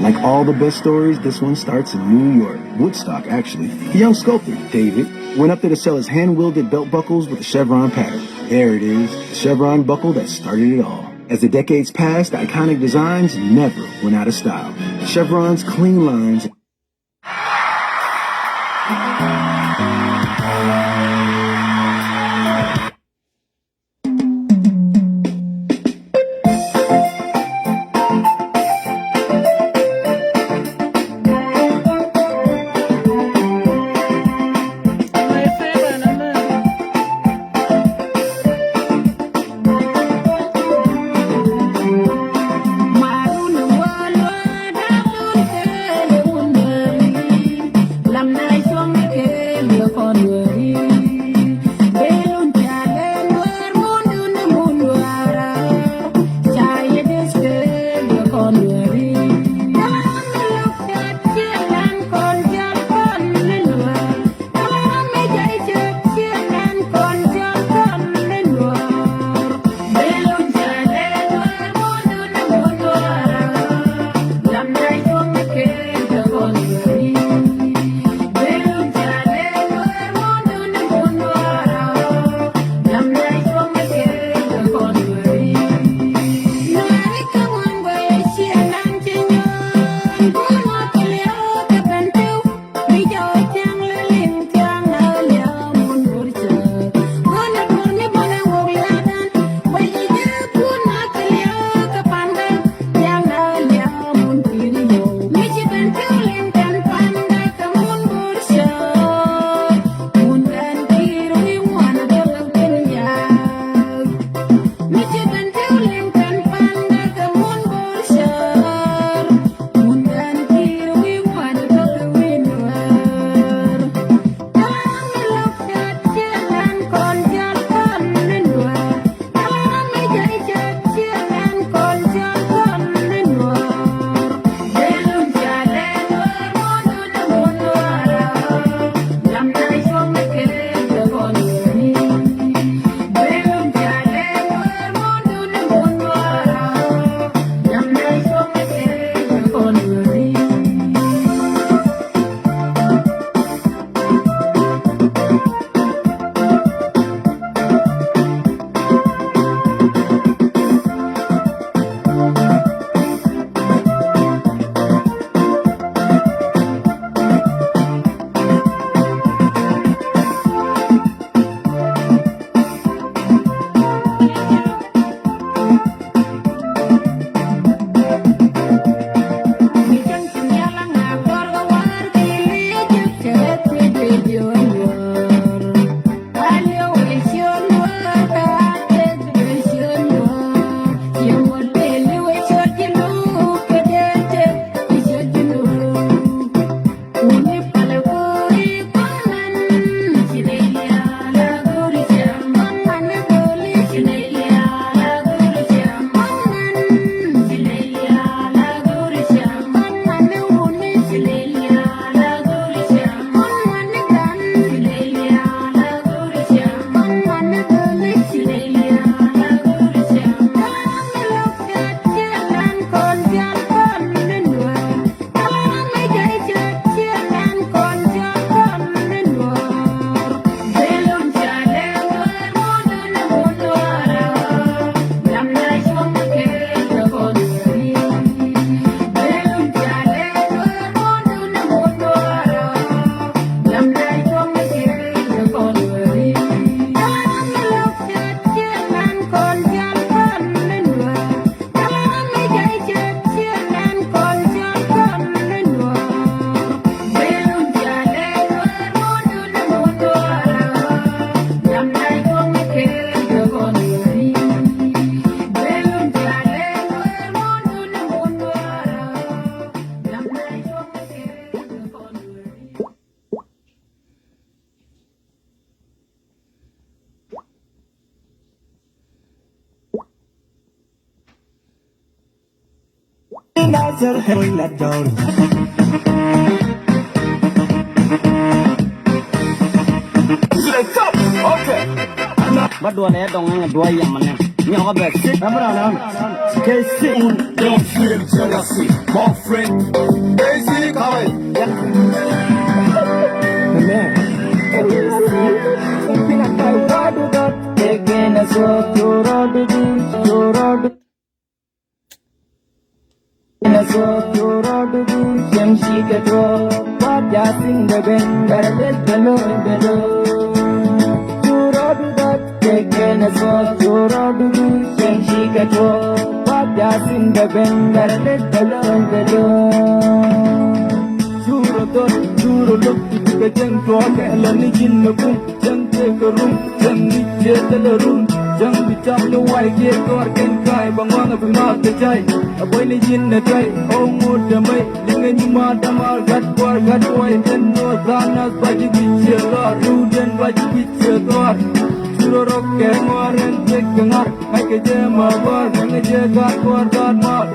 Like all the best stories, this one starts in New York. Woodstock, actually. A young sculptor, David, went up there to sell his hand-welded belt buckles with a chevron pattern. There it is, the chevron buckle that started it all. As the decades passed, the iconic designs never went out of style. Chevron's clean lines Ba duɔl ɛ dɔŋ ɛn ɛ duɔl yɛmɛ nɛ. Nyɔk bɛ sit. Ɛmɛ raan an. Kɛ sit. Don't feel jealousy, my friend. K C Kawai. Curo dhɔr, curo lok, ti kɛ cɛŋ tuɔɔk kɛ lɔ ni ji̱n ni kum. Cäŋ tëëkɛ rum, cäŋ ni cië thilɛ run. Cäŋ bi cam ni wa̱i̱ kiɛ kɔɔr kɛn ka̱a̱c bɛ ŋuaŋ ɛ bi ma̱a̱th kɛ cay. Ɛ buɔ̱ny ni ji̱n ɛ tɔy ɛ ŋot ɛ mɛy. Liŋɛ nyi ma̱a̱t dämaar gat kua̱r gat kuay ɛn nuɔth tha̱a̱ŋ nath ba ji̱ guic cië lɔr. Riwdiɛn ba ji̱ guic cië dhɔaar. Curɔ rɔk kɛ ŋɔ̱a̱r ɛn tëk kɛ ŋa̱r. Ŋa̱ckɛ jɛ ma bäär ŋa̱ckɛ jɛ gat kua̱r gat ma̱a̱t.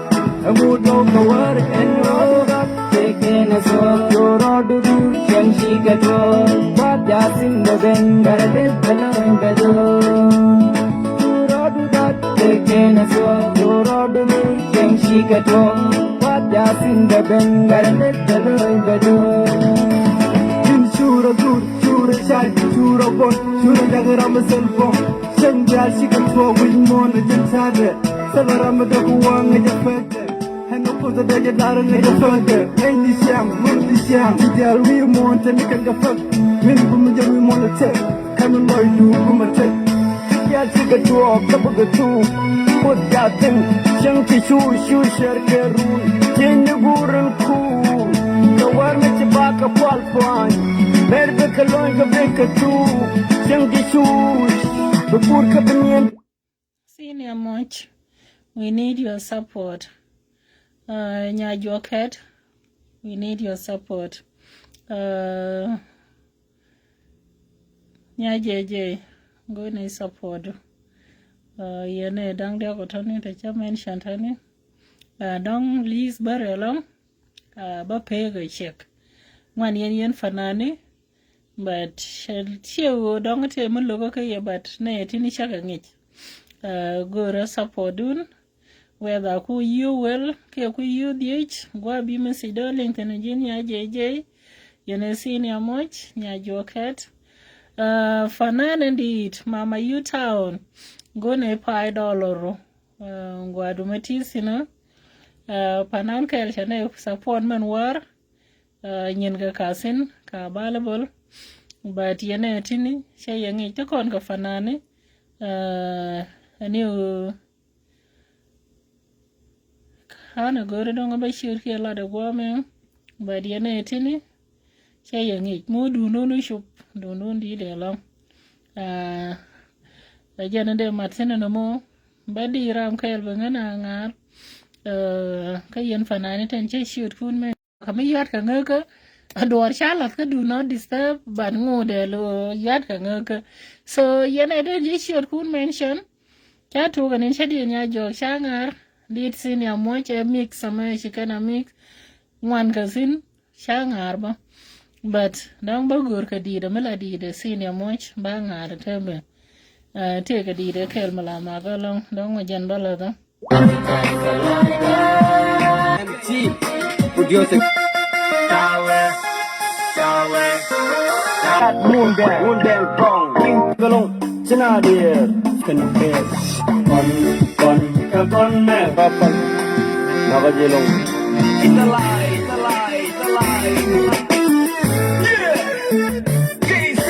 Ɛ ŋot dɔw kɛ wäär ɛn rɔɔd. Tekin a suɔth cu rɔɔdu dhur cieŋ ci kɛ tuɔɔk. Kuath jasin bɛ ben bɛ rɛ dee bɛ lony bɛ dhur. Cu rɔɔdu dhur tekin a suɔth cu rɔɔdu dhur cieŋ ci kɛ tuɔɔk. Kuath jasin bɛ ben bɛ rɛ dee bɛ lony bɛ dhur. Cin cu rɔ dhur cu rɔ cay cu rɔ buɔth cu rɔ jakä ram mi thil buɔth. Cieŋ diaal ci kɛ tuɔɔk wi̱c muɔ̱ɔ̱n a ji̱n ta̱a̱dɛ. Thil ram mi dɔ̱k waŋ a jɛ pekdɛ. Ɛn ɔ kuoth ɛ dɔ̱c ɛ da̱r ɛ ŋäc ɛ päkdɛ. Ŋäcni ciaŋ, ŋäcni ciaŋ. Ci diaal wi̱i̱ muɔ̱ɔ̱n te ni kɛn kɛ päk. Min bum jɛ wi̱i̱ muɔ̱ɔ̱n ɛ tek. Kɛn lɔcdu bum ɛ tek. Ci diaal ci kɛ tuɔɔk kä bä kɛ tuuk. Kuoth jaathin cieŋ ci cu cu ciɛr kɛ run. Cieŋ ni guur in kuur. Kɛ wäär mi ci bakɛ kual puany. Ber bikɛ lony kɛ bikɛ tuuk. Cieŋ ci cu bi kuur kä bi niɛn. Senior Much, we need your support. Uh, Nya Juɔk Kɛt, we need your support. Uh, Nya J J, go ni support. Uh, yɛn ɛ da̱ŋ diɔk tɔni te cä mention tɔni. Uh, dɔŋ list bä rɛ lɔŋ. Uh, bä pek ɛ check. Ŋuan yɛn yɛn fanani. But ciɛ ɣöö dɔ̱ŋ tëë mi lo̱kä kä yɛ, but nɛ tini cakɛ ŋic. Uh, go̱o̱rä support dun. Whether ku yiu wel kiɛ ku yiu dhiec, gua bi message dɔ link thin ji̱n Nya J J. Yɛn ɛ Senior Much, Nya Juɔk Kɛt. Uh, fanan in dit, Mama U Town. Go̱o̱rä ni pay dollar ru. Uh, gua du mɛ ti thin. Uh, fanan kɛl cɛ nɛ support mɛn war. Uh, nyin kɛ kathin ka available. But yɛn ɛ tini cɛ yɛ ŋic ti kɔn kɛ fanani. Uh, ani ɣöö ka̱n ɛ go̱ri dɔ̱ŋ bä ciöt kiɛ lat ɛ guɔ̱mɛ. But yɛn ɛ tini cɛ yɛ ŋic mo dundun cup dundun di dee lɔŋ. Uh, ɛ jɛn dee mat thin ɛn mo bä di ram kɛɛl bɛ ŋän a ŋa̱r. Uh, kä yɛn fanani tɛn cɛ ciöt kun mɛ. Kä mi yuat kɛ ŋäkä a duɔɔr ca lath kä do not disturb, but ŋot dee lo yuat kɛ ŋäkä. So yɛn ɛ dee ji̱ ciöt kun mention. Ca tuɔk ɛn in cä diɛn ya jɔɔk ca ŋa̱r. Dit Senior Much ɛ mix amɛ ci kɛn a mix. Ŋuan kɛ thin ca ŋa̱r bä. But dɔ̱ŋ bä go̱o̱r kɛ dit ɛ mi la dit ɛ Senior Much ba ŋa̱r ɛ tɛmɛ. Uh, tëëkɛ dit ɛ kɛl mi la makä lɔŋ dɔ̱ŋ mɛ jɛn bä läthä. M T producer. Mundɛ, mundɛ kɔŋ. King Kalong, Sinadier, Kenneth. Kɔn, kɔn, kɛ kɔn mɛ. Papa, Papa Jelong. It's a lie, it's a lie, it's a lie. Yeah. J C.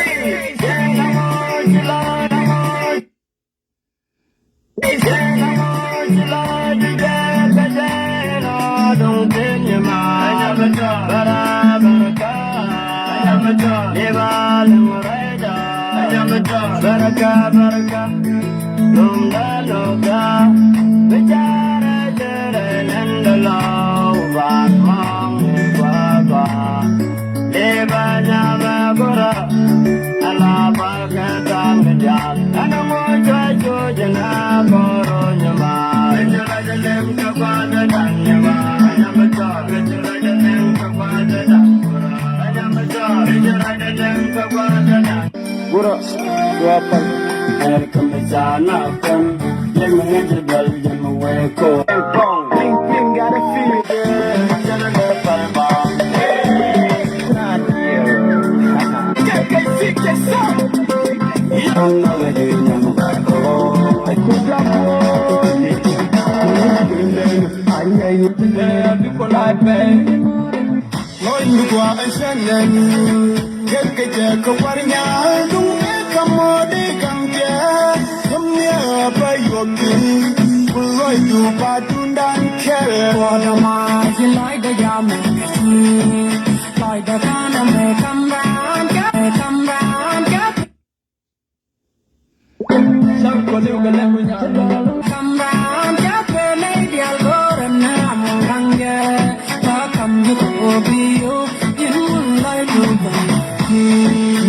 Gura, gura pal, ɛr kami sana kan. Ŋɔ̱ny mi gɔaa ɛn cä nɛn. Kɛ kɛ jɛ kɛ war nyaal duŋ ɛ kä mɔɔdi kaŋ jɛ. Kä miɛ bä yuɔk ti. Ku lɔcdu ba dundan kɛl. Kuɔdɛ ma ci lɔcdɛ jam. Lɔcdɛ kanɛ mɛ kam raan kɛ, kam raan kɛ.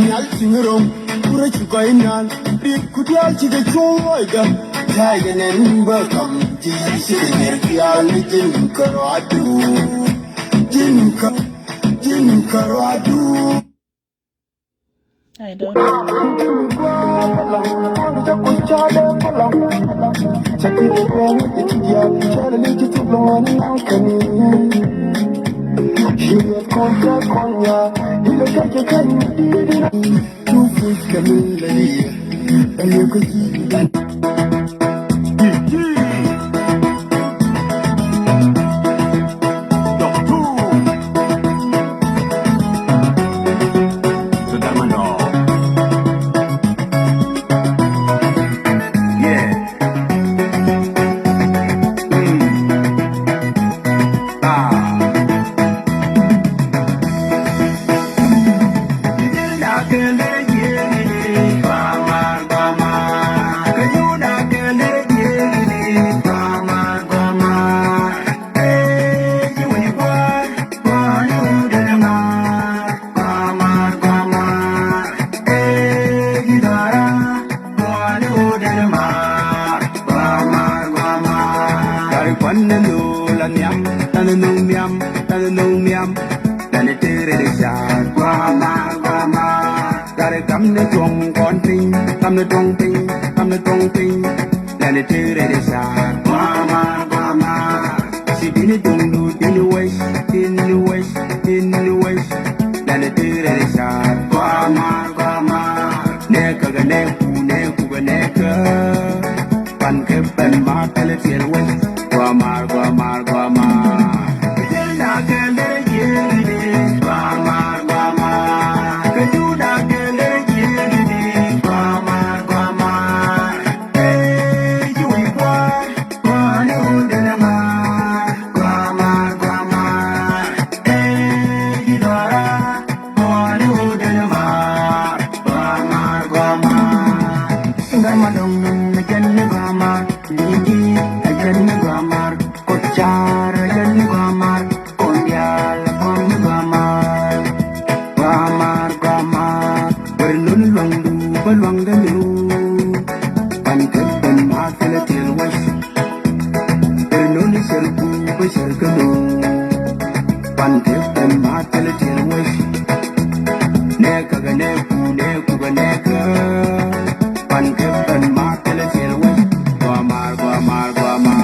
Nhial cieŋ ro̱ŋ, kurɛ ci gɔy nhial, rit ku diaal cikɛ cuɔ̱ŋ lɔcdä. Ta̱a̱ jɛ nɛn bä kam, ci cikɛ nɛr diaal ni ji̱n kärɔadu. Ji̱n kä, ji̱n kärɔadu. I don't know. Gari kam ni tuɔŋ kɔn piny, kam ni tuɔŋ piny, kam ni tuɔŋ piny. Lɛni ti rɛd i̱ ca̱a̱r guama guama. Ci dini duŋdu dini wec, dini wec, dini wec. Lɛni ti rɛd i̱ ca̱a̱r guama guama. Nɛ käkä nɛ ku nɛ ku kä nɛ kä. Pan kɛ pɛn ma thilɛ tiɛl wec. Guama guama guama. Car a jɛn ni gɔaa mar, kɔn diaal a kɔn ni gɔaa mar. Gɔaa mar, gɔaa mar, wer lon luaŋdu bä luaŋdä ni ru. Pan kɛ ben mar thilɛ tiɛl wec. Wer lon i̱ cɛr ku bä cɛr kä nu. Pan kɛ ben mar thilɛ tiɛl wec. Nɛ käkä nɛ ku nɛ ku bä nɛ kä. Pan kɛ ben mar thilɛ tiɛl wec. Gɔaa mar, gɔaa mar, gɔaa mar.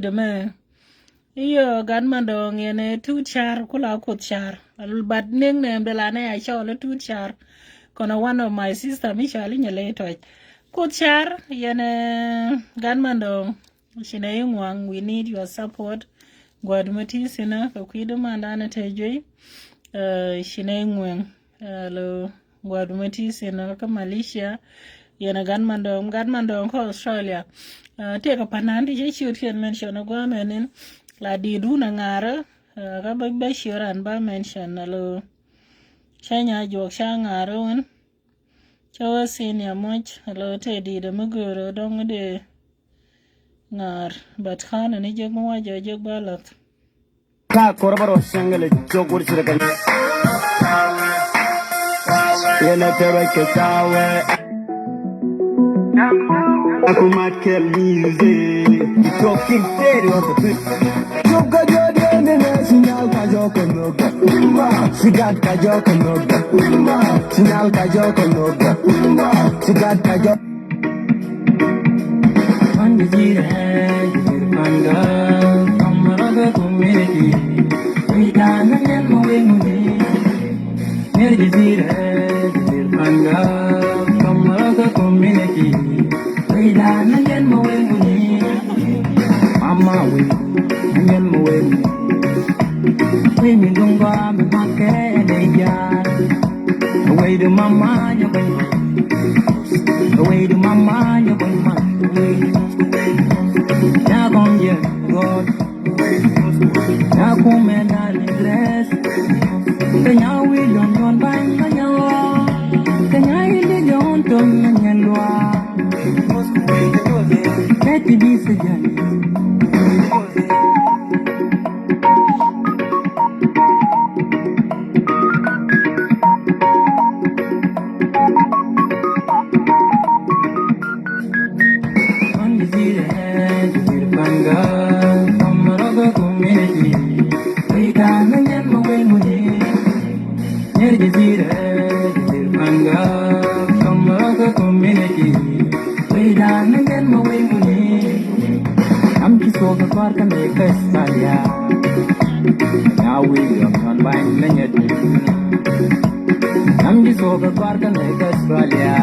Deme. Iyo, gat Mandɔŋ yɛn ɛ Tut Car, kula Kuoth Car. But nickname de la nɛ a cɔl ɛ Tut Car. Kɔnɛ one of my sister mi cɔal inyɛ ley tɔc. Kuoth Car yɛn ɛ gat Mandɔŋ. Ci nɛ iŋuaŋ, we need your support. Gua̱dumä ti thinä kɛ kui̱du mandan ɛ te juey. Ci nɛ iŋuaŋ. Alo, gua̱dumä ti thinä kä Malaysia. Yɛn ɛ gat Mandɔŋ, gat Mandɔŋ kä Australia. Tëëkɛ panan ti cä ciöt kiɛn mention ɛ gua̱a̱mɛn in la di̱i̱t wun ɛ ŋa̱rä. Kä bä bä ciöt ran bä mention, alo. Cä nya juɔk ca ŋa̱rä wun. Cä wä senior muc, alo, te di̱i̱t ɛ mi göörä dɔ̱ŋ dee ŋa̱r, but ka̱n ni jek mi wacɛ jek bä lath. Ka kor bä rɔ cäŋ lɛ jok wur ci rɛ kɛ. Yɛn ɛ te rɔ kɛ ca wɛ. Aku mat kɛl music. Talking steady on the beat. Jok ka jɔ diɛn ni nɛ sinyal ka jɔ kɛ nökdä. Sigat ka jɔ kɛ nökdä. Sinyal ka jɔ kɛ nökdä. Sigat ka jɔ. Mama wei, angel ma wei. Wei mi dunga mi make ne ya. Wei du mama nya bang. Wei du mama nya bang ma. Ya kong ye God. Ya kume na ni bless. Kanya wi yon yon bang kanya. Kanya ili yon ton na nyan lwa. Kati bi se jan. Am ci suɔk kɛ kɔr kä nɛy kä Australia. Nya wi̱i̱ yɔm yɔn bany lä nyɛ di. Am ci suɔk kɛ kɔr kä nɛy kä Australia.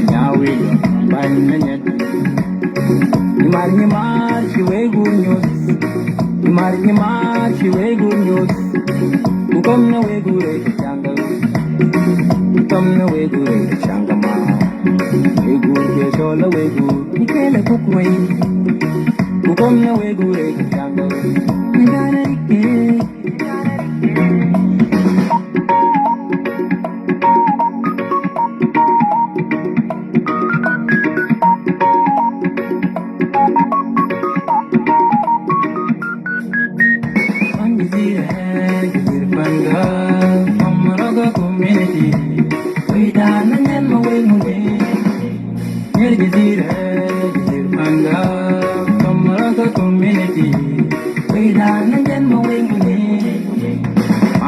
Nya wi̱i̱ yɔm yɔn bany lä nyɛ di. Nyimar nyimar ci wee gur nyuth. Nyimar nyimar ci wee gur nyuth. Ku kom na wee gur ɛ ci caŋ. Tom na wee gur ɛ caŋ ma. Wee gur kɛ cɔl la wee gur. Ni kɛlɛ kuk wee. Ku kom na wee gur ɛ caŋ. Ni kɛlɛ kuk.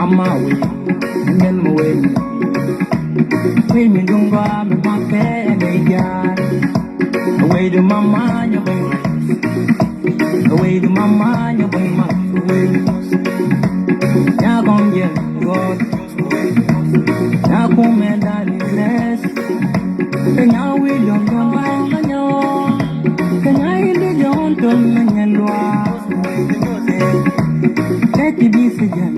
Mama wei, angel ma wei. Wei mi dunga mi make ne ya. Wei du mama nya bang. Wei du mama nya bang ma. Nya kong ye God. Nya kume da ni bless. Kanya wi yon yon bang kanya. Kanya ili yon ton na nyan lwa. Kati bi se jan.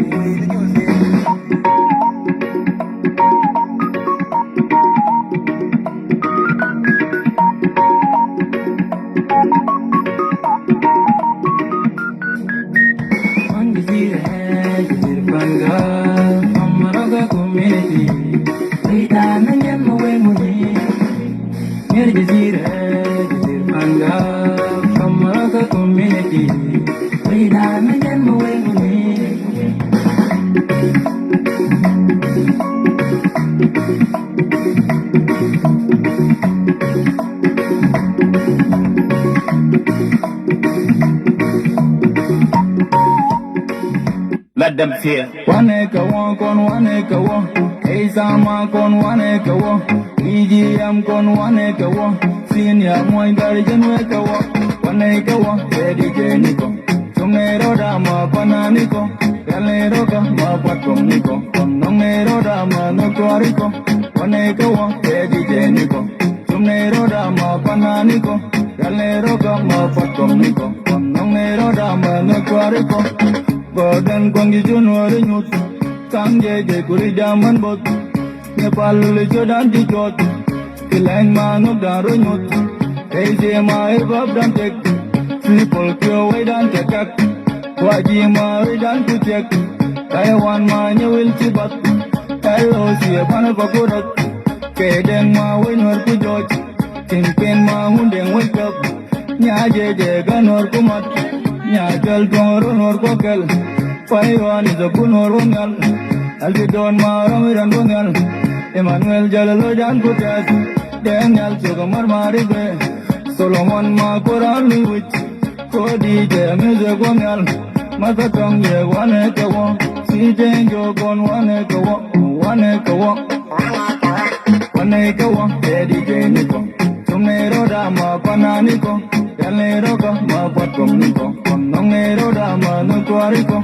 Let them fear. One acre one kon one acre one. Hey, Sama kon one acre one. E G M kon one acre one. Senior Muay Thai jɛn wek kɛ wä. Nɛy kä wä kɛ D J Niko. Cum nɛy rɔɔda ma pana Niko. Rial nɛy rɔɔka ma buat kɔm Niko. Kɔn nɔŋ nɛy rɔɔda ma nhök tuaar Niko. Wä nɛy kä wä kɛ D J Niko. Cum nɛy rɔɔda ma pana Niko. Rial nɛy rɔɔka ma buat kɔm Niko. Kɔn nɔŋ nɛy rɔɔda ma nhök tuaar Niko. Gɔɔdɛn kuɔŋ ji̱ cuɔ̱n wä ri nyuth. Ka̱ŋ jɛ jɛ kuri jam män both. Ni pal luli cio̱dan ti cuɔth. Ti lɛny ma nhök dan rɔ nyuth. Kɛ i̱ cie ma i̱ bap dan tek. Triple kiɔ wecdan kɛ kak. Kua ji̱ ma wecdan ku ciɛk. Kayɛ wan ma nyɛ wil ci bath. Ɛl ɣöö cie banɛ pa ku rɔth. Kɛ dɛŋ ma wec nuɔr ku jɔc. Tin pen ma ŋun dɛŋ wec käp. Nya jɛ jɛ kä nuɔr ku mat. Nya jɛl tuɔŋ rɔ nuɔr ku kɛl. Pay wan i̱ thɔ ku nuɔr wä nhial. Ɛl ti dɔɔn ma rɔm i̱ rɛn wä nhial. Emmanuel jɛl lo̱cdan ku tɛth. Daniel cok mär ma ri bee. Solomon ma kuran lui wi̱c. Kodi jɛ mi jɛ wä nhial. Ma kä tɔŋ jɛ wanɛ kɛ wä. Si jɛ jɔ kɔn wanɛ kɛ wä. Wanɛ kɛ wä. Wanɛ kɛ wä kɛ D J Niko. Cum nɛy rɔɔda ma pana Niko. Rial nɛy rɔɔka ma buat kɔm Niko. Kɔn nɔŋ nɛy rɔɔda ma nhök tuaar Niko.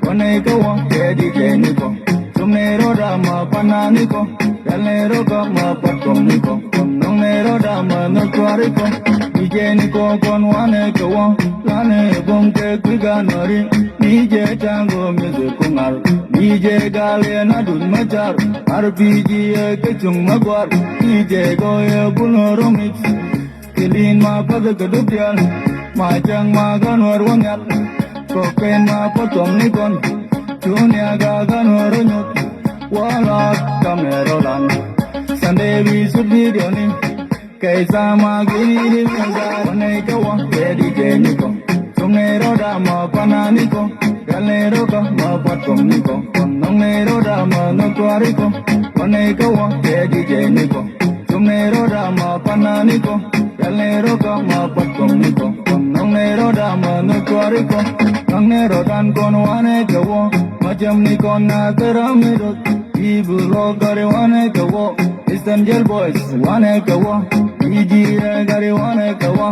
Wanɛ kɛ wä kɛ D J Niko. Cum nɛy rɔɔda ma pana Niko. Rial nɛy rɔɔka ma buat kɔm Niko. Kɔn nɔŋ nɛy rɔɔda ma nhök tuaar Niko. D J Niko kɔn wanɛ kɛ wä. Lanɛ buɔ̱m kɛ kui̱ ganɔri. D J Tango music ku ŋa̱r. D J Gal yɛn a dut ma car. R P G ɛ kɛ cuŋ ma guar. D J Gɔyɛ bul nuɔr ɔ mix. Kilin ma path kɛ duk dial. Ma cäŋ ma kä nuɔr wä nhial. Kɔken ma path tɔm ni kɔn. Tunia ga kä nuɔr ɔ nyuth. Wala kamɛ rɔ lan. Sunday wi sut video ni. Kɛ tha̱a̱ŋ ma gini di mi gat. Wanɛ kɛ wä kɛ D J Niko. Cum nɛy rɔɔda ma pana Niko. Rial nɛy rɔɔka ma buat kɔm Niko. Kɔn nɔŋ nɛy rɔɔda ma nhök tuaar Niko. Wanɛ kɛ wä kɛ D J Niko. Cum nɛy rɔɔda ma pana Niko. Rial nɛy rɔɔka ma buat kɔm Niko. Kɔn nɔŋ nɛy rɔɔda ma nhök tuaar Niko. Nɔŋ nɛy rɔɔdan kɔn wanɛ kɛ wä. Ma jɛm ni kɔn na thɛr ami rɔth. Ibu rɔ gari wanɛ kɛ wä. Eastern Jail Boys wanɛ kɛ wä. Iji rɛ gari wanɛ kɛ wä.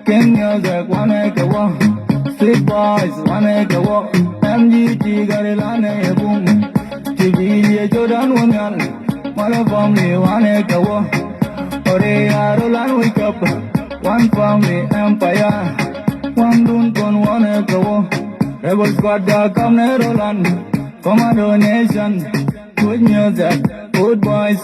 King Music wanɛ kɛ wä. Street Boys wanɛ kɛ wä. M G T gari lanɛ bum. Ti bi yɛ Jordan wä nhial. Mala family wanɛ kɛ wä. Ore ya Roland wake up. One family empire. One dun kon wanɛ kɛ wä. Rebel Squad da kam nɛ Roland. Commando Nation. Good music, good boys.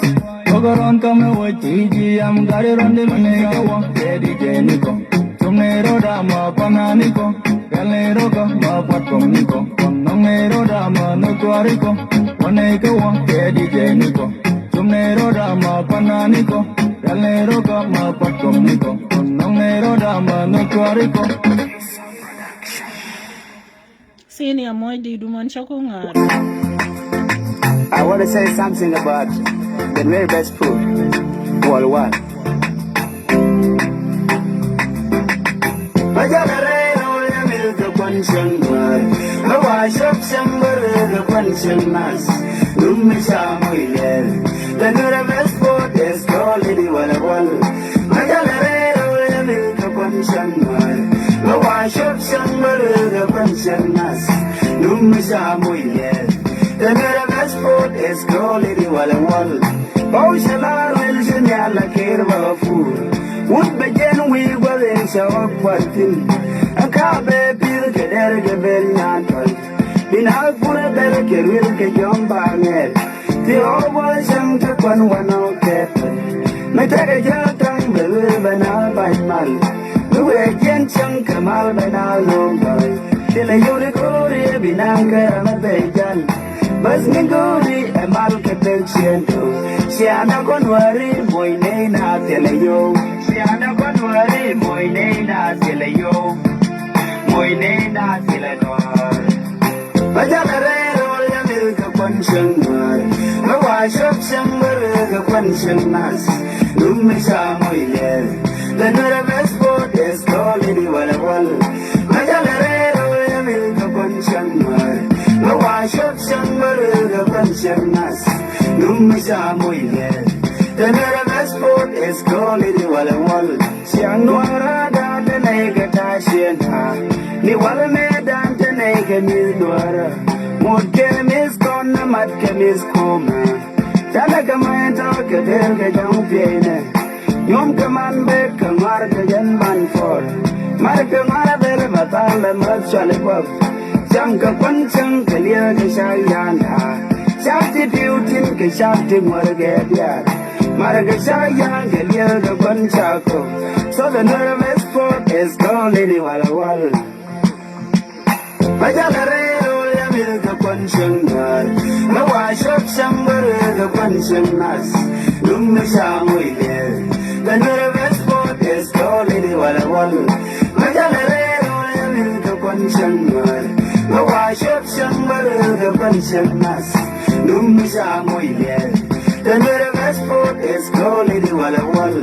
Kokoron kame wä ci ji yam gari ron di mane ya wä. Kɛ D J Niko. Cum nɛy rɔɔda ma pana Niko. Rial nɛy rɔɔka ma buat kɔm Niko. Kɔn nɔŋ nɛy rɔɔda ma nhök tuaar Niko. Wanɛ kɛ wä kɛ D J Niko. Cum nɛy rɔɔda ma pana Niko. Rial nɛy rɔɔka ma buat kɔm Niko. Kɔn nɔŋ nɛy rɔɔda ma nhök tuaar Niko. Senior Moidi Duman Chakungar. I want to say something about the very best food worldwide. Majalare role milk kwan changmar. Mawa shop chamber kwan changmas. Dum chamoile. The very best food is called Wala Wala. Majalare role milk kwan changmar. Mawa shop chamber kwan changmas. Dum chamoile. The very best food is called Wala Wala. Bau shalar wil shinyala kir bagafur. Wut bɛ jɛn wi̱i̱ gua̱th in cɛ ɣɔk kua̱r thi̱n. Ɛn ka bɛ pi̱th kɛ dɛr kɛ ben nyan tɔ̱l. Bi na gurɛ bɛl kɛ ruil kɛ jɔ̱ɔ̱m ba ŋɛɛl. Ti ɣɔk gua̱th cäŋ ti kuan wanɔ kɛɛt. Mi tekɛ jäl ta̱ŋ bɛ ruil bɛ na ba̱ny mal. Mi wee jiɛn cäŋ kɛ mal bɛ na lo̱o̱ŋ tɔ̱l. Ti lɛ yol i̱ ko̱o̱ri bi naŋ kɛ ram ɛ bɛ jal. Bas ni gori ɛ mal kɛ pek ciento. Ciana kɔn wari moy ney na thilɛ yo. Ciana kɔn wari moy ney na thilɛ yo. Moy ney na thilɛ dɔr. Ba jala rɛy rol ya mil kɛ kɔn cieŋ mar. Ba wa shop cieŋ mar kɛ kɔn cieŋ nas. Dum mi ca moy lɛl. The very best sport is called Wala Wala. Majalɛ rɛy rol ya mil kɛ kɔn cieŋ mar. Mɛ wa shop cieŋ mar kɛ kɔn cieŋ nas. Dum mi ca moy lɛl. The very best sport is called Wala Wala. Cieŋ nuɔra da te nɛ kɛ ta. Ciena ni walɛ mëëdan te nɛy kɛ mi̱th duɔ̱ɔ̱rä. Mut kɛ mi̱th kɔn na mat kɛ mi̱th kumä. Canɛ kɛ ma̱a̱c tɔ̱ kɛ dël kɛ jɔ̱ŋ piɛynɛ. Nyuɔ̱m kɛ man bek kɛ ŋɔ̱a̱r kɛ jɛn man puɔl. Mar kɛ ŋɔ̱a̱r a bel bɛ thal lɛ mäth cuali guɔ̱p. Cäŋ kɛ kuän cäŋ kɛ liɛl kɛ cak ya̱a̱ŋ da̱a̱. Cak ti pi̱w tin kɛ cak ti ŋuɔ̱r kɛ diaal. Mar kɛ cak ya̱a̱ŋ kɛ liɛl kɛ kuän cak kok. So the nervous sport is called in Walawal. Bä jalɛ rɛy ro̱l ya mil kɛ kuän cieŋ Nuäär. Bä wa cop cäŋ bä röör kɛ kuän cieŋ Nath. Dum mi ca moc liɛɛr. The nervous sport is called in Walawal. Bä jalɛ rɛy ro̱l ya mil kɛ kuän cieŋ Nuäär. Bä wa cop cäŋ bä röör kɛ kuän cieŋ Nath. Dum mi ca moc liɛɛr. The nervous sport is called in Walawal.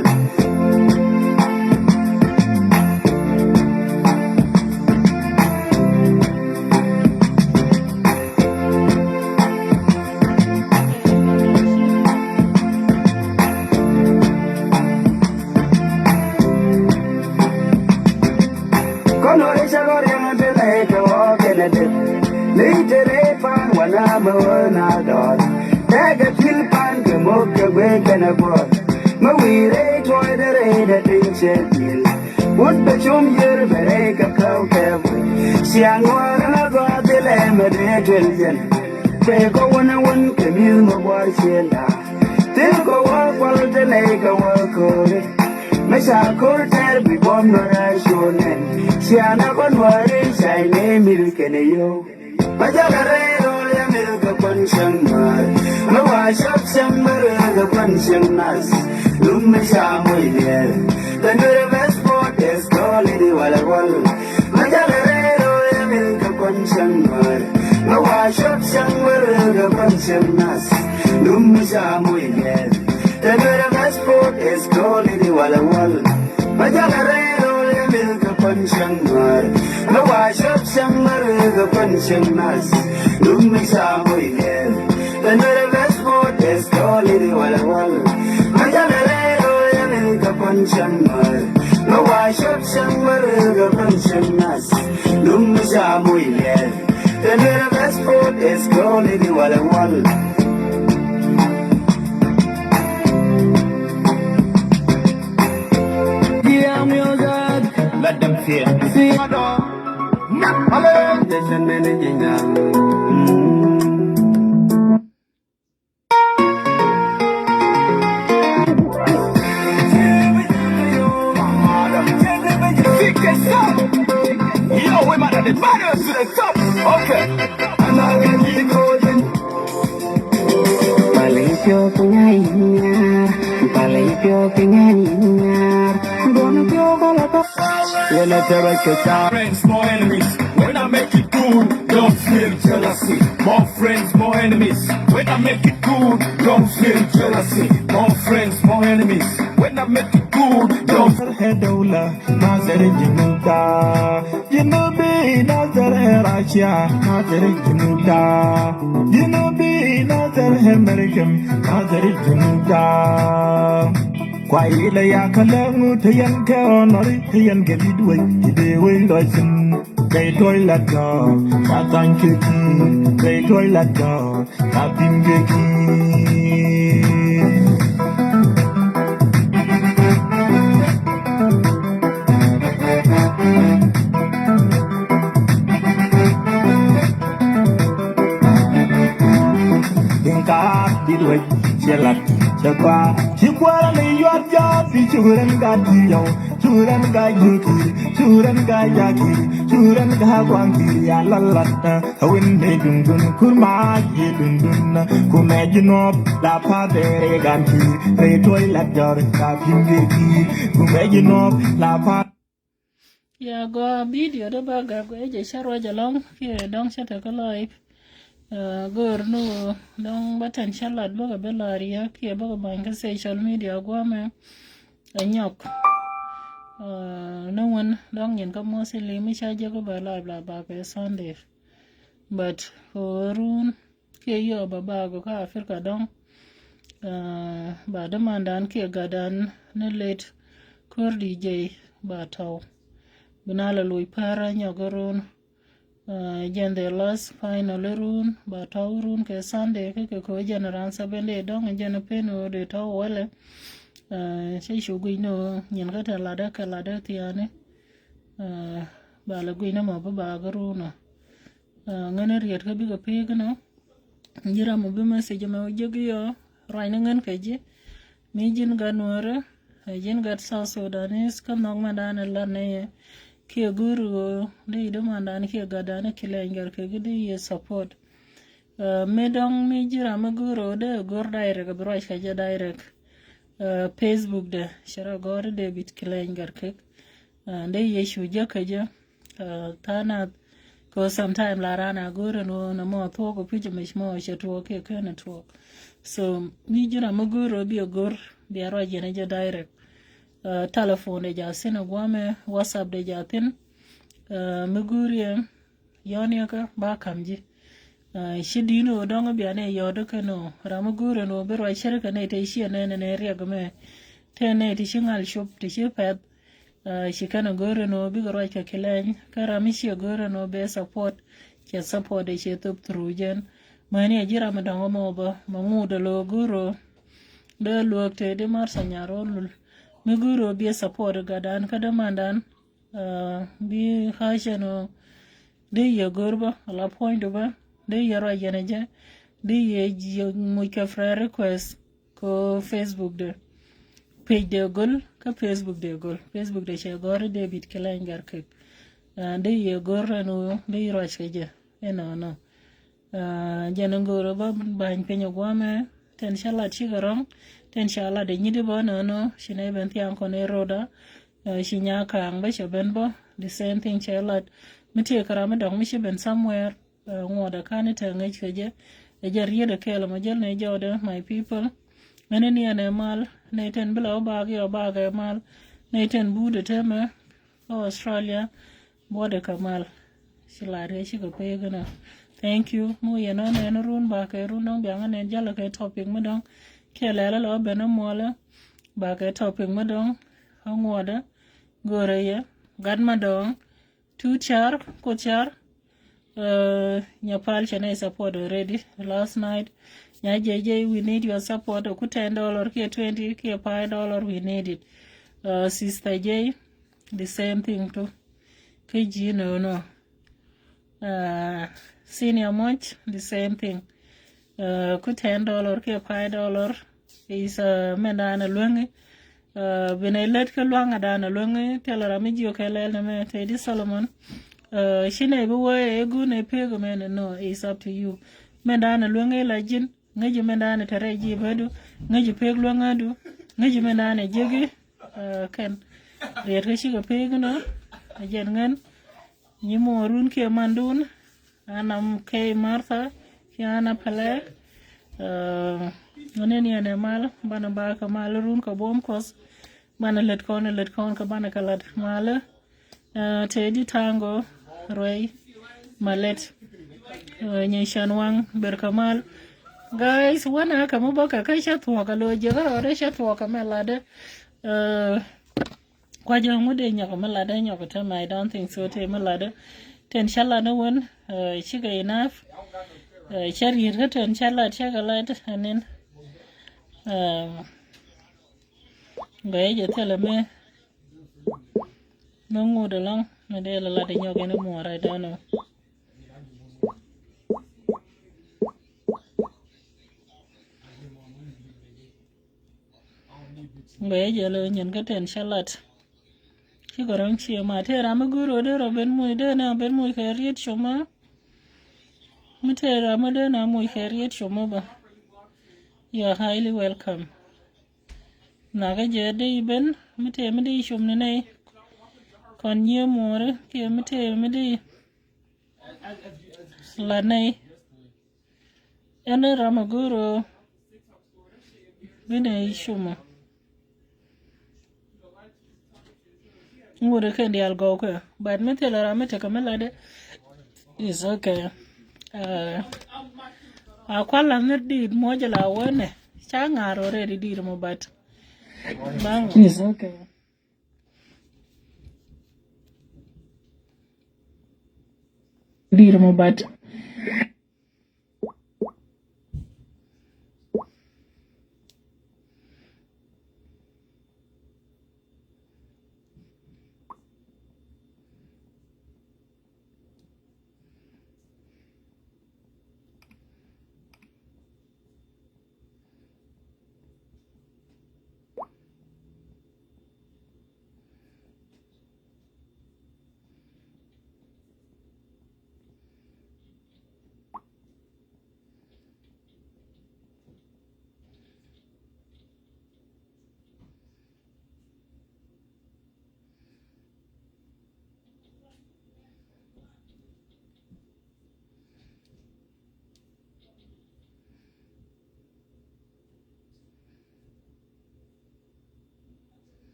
Kɔn wä rɛy cä gɔ̱r yɛn te lɛ kɛ wä kɛnɛ det. Ni te rɛy pan wanɛ mɛ wä na dɔɔr. Tɛkɛ pil pan kɛ mok kɛ guɛ kɛnɛ guɔr. Mɛ wi̱i̱ rɛy tuɔɔy dee rɛy dee tin cɛ pil. Wut bɛ cum yiër bɛ rɛy kɛ käw kɛ bui. Cia ŋuɔ̱ɔ̱r na gɔaa thilɛ mɛ dee tuel yɛn. Kuɛ kɔ wänɛ wän kɛ mi̱th mɛ buar ciënda. Thil kɔ wä kual te nɛy kɛ wä ko̱ri. Mɛ ca ko̱r tɛr bi buɔ̱m nɔ rɛy cuɔ̱nɛn. Cia na kɔ nuɔ̱ɔ̱ri ca inɛ mi̱th kɛnɛ yio̱w. Bä jalɛ rɛy ro̱l ya mil kɛ kuän cieŋ Nuäär. Mɛ wa cop cäŋ bä röör kɛ kuän cieŋ Nath. Dum mi ca moc liɛɛr. The nervous sport is called in Walawal. Bä jalɛ rɛy ro̱l ya mil kɛ kuän cieŋ Nuäär. Mɛ wa cop cäŋ bä röör kɛ kuän cieŋ Nath. Dum mi ca moc liɛɛr. The nervous sport is called in Walawal. Bä jalɛ rɛy ro̱l ya mil kɛ kuän cieŋ Nuäär. Mɛ wa cop cäŋ bä röör kɛ kuän cieŋ Nath. Dum mi ca moc liɛɛr. The nervous sport is called in Walawal. Bä jalɛ rɛy ro̱l ya mil kɛ kuän cieŋ Nuäär. Mɛ wa cop cäŋ bä röör kɛ kuän cieŋ Nath. Dum mi ca moc liɛɛr. The nervous sport is called in Walawal. Yeah, music. Let them feel. See, I don't. Not alone. This is many things. Yo, we mad at the battles to the top. Okay. Pal ipiok nyai nyar, pal ipiok nyai nyar, don ipiok ala pa. Friends, more enemies. When I make it good, don't feel jealousy. More friends, more enemies. When I make it good, don't feel jealousy. More friends, more enemies. When I make it good, don't. Head over. Nasir Junubda, Junubi Nasir Russia, Nasir Junubda, Junubi Nasir American, Nasir Junubda. Kwa ile ya kalamu tayan ke onori tayan ke lidwe ide we loisin. They toilet go, that thank you, they toilet go. Kapim keki. Dinka did wait, chelat, chekwa, chikwa ni yuat ya, pichuren gati yo. Curan ka yukir, curan ka yakir, curan ka kwangkir ya lalata. Awin de dundun kurma ye dundun. Kume jinop la pa bere ganti. Re toy la jor ka pingeki. Kume jinop la pa. Ya gua video de ba ga gua je sharwa jalong. Kire dong shata ka live. Gör ni wä dɔ̱ŋ bä tɛn cä lat bä kɛ bi la̱r yä kiɛ bä kɛ ba̱ny kä social media gua̱a̱mɛ. Ɛ nyɔk ni wän dɔ̱ŋ nyin kä mostly mi ca jek bä live la ba kɛ Sunday. But kɛ ɣöö run kiɛ yɔ bä ba gɔ kä Africa dɔ̱ŋ. Ba dämandan kiɛ gatdan ni late ko̱r di jey ba tɔw. Bi na la luc pär nyɔk run. Jɛn the last final run ba tɔw run kɛ Sunday kɛ kɛ kɛ jɛn ran seven day dɔŋ jɛn pen wä de tɔw wɛlɛ. Cɛ cu guic ni wä nyin kä tɛ ladɛ kɛ ladɛ thiani. Ba la guic ni mɔ bi ba gɛ run ɔ. Ŋäni riet kä bikɛ pek ni wä. Ji̱ ram mi bi message mɛ wä jiäk iɔ ruacni ŋän kɛ ji̱. Mi ji̱n gat Nuäärä, ɛ ji̱n gat South Sudanese kä nhɔk mɛ dan ɛ lat nɛ yɛ. Kiɛ go̱o̱r ɣöö di i̱ di mandan kiɛ gatdan ɛ ki lɛny gat kɛ ki di yɛ support. Mi dɔ̱ŋ mi ji̱ ram mi go̱o̱r ɣöö dee go̱o̱r direct bi ruac kɛ jɛ direct. Facebook dɛ cɛ rɔ gɔ̱r David ki lɛny gat kɛ. Dee yɛ cu jɛ kɛ jɛ. Tha̱a̱ŋ nath kɛ ɣöö sometime la raan a go̱o̱r ɛn ɣöö nɛ mɔ thuɔ̱k ɛ pi̱c ɛmɛ mɔ cɛ tuɔɔk kiɛ ken ɛ tuɔɔk. So mi ji̱n ram mi go̱o̱r ɣöö bi ɛ go̱o̱r bi ɛ ruac yɛn ɛ jɛ direct. Telephone dee ja̱ thi̱n ɛ gua̱a̱mɛ, WhatsApp dee ja̱ thi̱n. Mi go̱o̱r yɛ yɔ̱ɔ̱n yɛ kä ba ka̱m ji̱. Ci di̱i̱n ɣöö dɔ̱ŋ bianɛ yɔ̱ɔ̱t kä nɔ ram mi go̱o̱r ɛn ɣöö bi ruac cär kɛ nɛy te ci ɛ nɛn ɛn ɛ riɛk mɛ. Te nɛy te ci ŋal cop te ci pɛth. Ci kɛn a go̱o̱r ɛn ɣöö bikɛ ruac kɛ ki lɛny kä ram mi ciɛ go̱o̱r ɛn ɣöö bɛ support. Cɛ support ɛ ciɛ thop through jɛn. Mäni a ji̱ ram mi dɔ̱ŋ ɛmɔ bä mɛ ŋut ɛ lo̱o̱ go̱o̱r ɣöö dee luäk te di mar sa nyar ɣöö lul. Mi go̱o̱r ɣöö biɛ support ɛ gatdan kä dämandan. Bi ha̱cɛn ɣöö dee yɛ go̱o̱r bä ala puɔ̱nydu bä dee yɛ ruac yɛn ɛ jɛ. Dee yɛ muc kɛ friend request. Ko Facebook de page de gol kä Facebook de gol. Facebook de cɛ gɔr David Keleny Garkek. Dee yɛ gɔr ɛn ɣöö dee ruac kɛ jɛ ɛnɔnɔ. Jɛn ŋo̱rä ba bany piny ɛ guamɛ tɛn ca lat cikɛ rɔŋ. Tɛn ca lat ɛ nyit bä nɔnɔ ci nɛ ben thiaŋ kɔn ɛ roda. Ci nya kaŋ bä cɛ ben bä the same thing cɛ lat. Mi tiek kɛ ram mi dɔŋ mi ci ben somewhere. Ŋuɔdɛ kani te ŋäc kɛ jɛ. Ɛ jɛ riet ɛ kɛɛl ɛmɔ jäl nɛ jɔɔdɛ my people. Ŋäni ni ɛn ɛ mal nɛ tɛn bi la wä baak yɔ baak ɛ mal. Nɛ tɛn buudɛ te mɛ kä Australia buɔdɛ kɛ mal. Ci la riet cikɛ pek ɛnɔ. Thank you. Mi wä yɛn ɔ nɛn run baak kɛ run dɔŋ biaŋ ɛ nɛn jäl kɛ topic mi dɔŋ. Kiɛ lɛl ɛ lɔ ben ɛ muɔlɛ baak kɛ topic mi dɔŋ. Ɛ ŋuɔdɛ go̱rɛ yɛ gat ma dɔŋ. Two char, ko char. Nya pal cɛ nɛ support already last night. Nya J J, we need your support. Ku ten dollar kiɛ twenty kiɛ five dollar, we need it. Sister J, the same thing too. Kɛ ji̱ nɔ nɔ. Senior Much, the same thing. Ku ten dollar kiɛ five dollar is mɛn dan a luäŋi. Binɛ lät kä luaŋ a dan a luäŋi. Thilɛ ram mi jiök kɛ lɛl ni mɛ te di Solomon. Ci nɛ bi wee ɛ gun ɛ pek mɛ ni no, it's up to you. Mɛn dan a luäŋi la ji̱n. Ŋäci mɛn dan a tɛrɛ ji̱ bädu. Ŋäci pek luäŋädu. Ŋäci mɛn dan a jiäki. Kɛn riet kä cikɛ pek ni no. A jɛn ŋän. Nyi muɔrun kiɛ mandun. Ana kɛ Martha kiɛ ana pɛlɛ. Ŋäni ni ɛn ɛ mal banɛ ba kɛ mal run kɛ buɔm kuɔth. Banɛ lät kɔn lät kɔn kɛ banɛ kɛ lat mal. Te di taŋgo ruɛy ma lät. Nyi cɛn waŋ ber kɛ mal. Guys, wanɛ kɛ mi bä kɛ kä cɛ thuɔk kɛ lo̱ jiɛ kɛ rɔɔdɛ cɛ thuɔk kɛ mɛ latdɛ. Kua̱c ɛ ŋut dee nyɔk mi latdä nyɔk te mɛ, I don't think so te mi latdä. Ten cä latdä wen cikɛ enough. Cä riet kä ten cä lat cä kɛ lat ɛnin. Gɔyɛ jɛ thilɛ mi mi ŋut ɛlɔŋ mi dee lɛ latdä nyɔk in muɔr, I don't know. Ŋuɛ jɛ lo nyin kä ten cä lat. Ci kɛ rɔ̱ŋ cie ma te ram mi go̱o̱r ɣöö dee rɔ ben muc, dee nɛ ben muc kɛ riet cumä. Mi te ram mi dee nɛ muc kɛ riet cumä bä. You are highly welcome. Nakä jɛ dee ben mi te mi dee cum ni nɛy. Kɔn nyiee muɔri kiɛ mi te mi dee lat nɛy. Ɛn ram a go̱o̱r ɣöö binɛ i̱ cumä. Ŋut kɛn diaal gɔw kɛ, but mi thilɛ ram mi tekɛ mi latdɛ. It's okay. A kual la mi dit muɔc la wänɛ ca ŋa̱r already dit mɔ, but it's okay. Dir mo bat.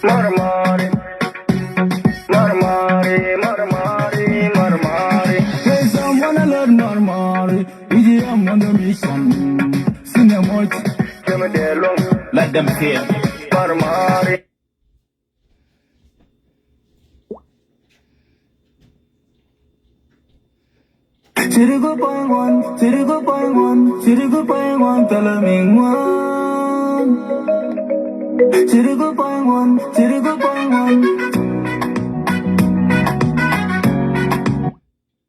Maramari, maramari, maramari, maramari. Hey, someone alert maramari. E G M on the mission. Senior Moch. Let them fear. Maramari. Sirigu point one, sirigu point one, sirigu point one, tala ming one. Sirigu point one, sirigu point one.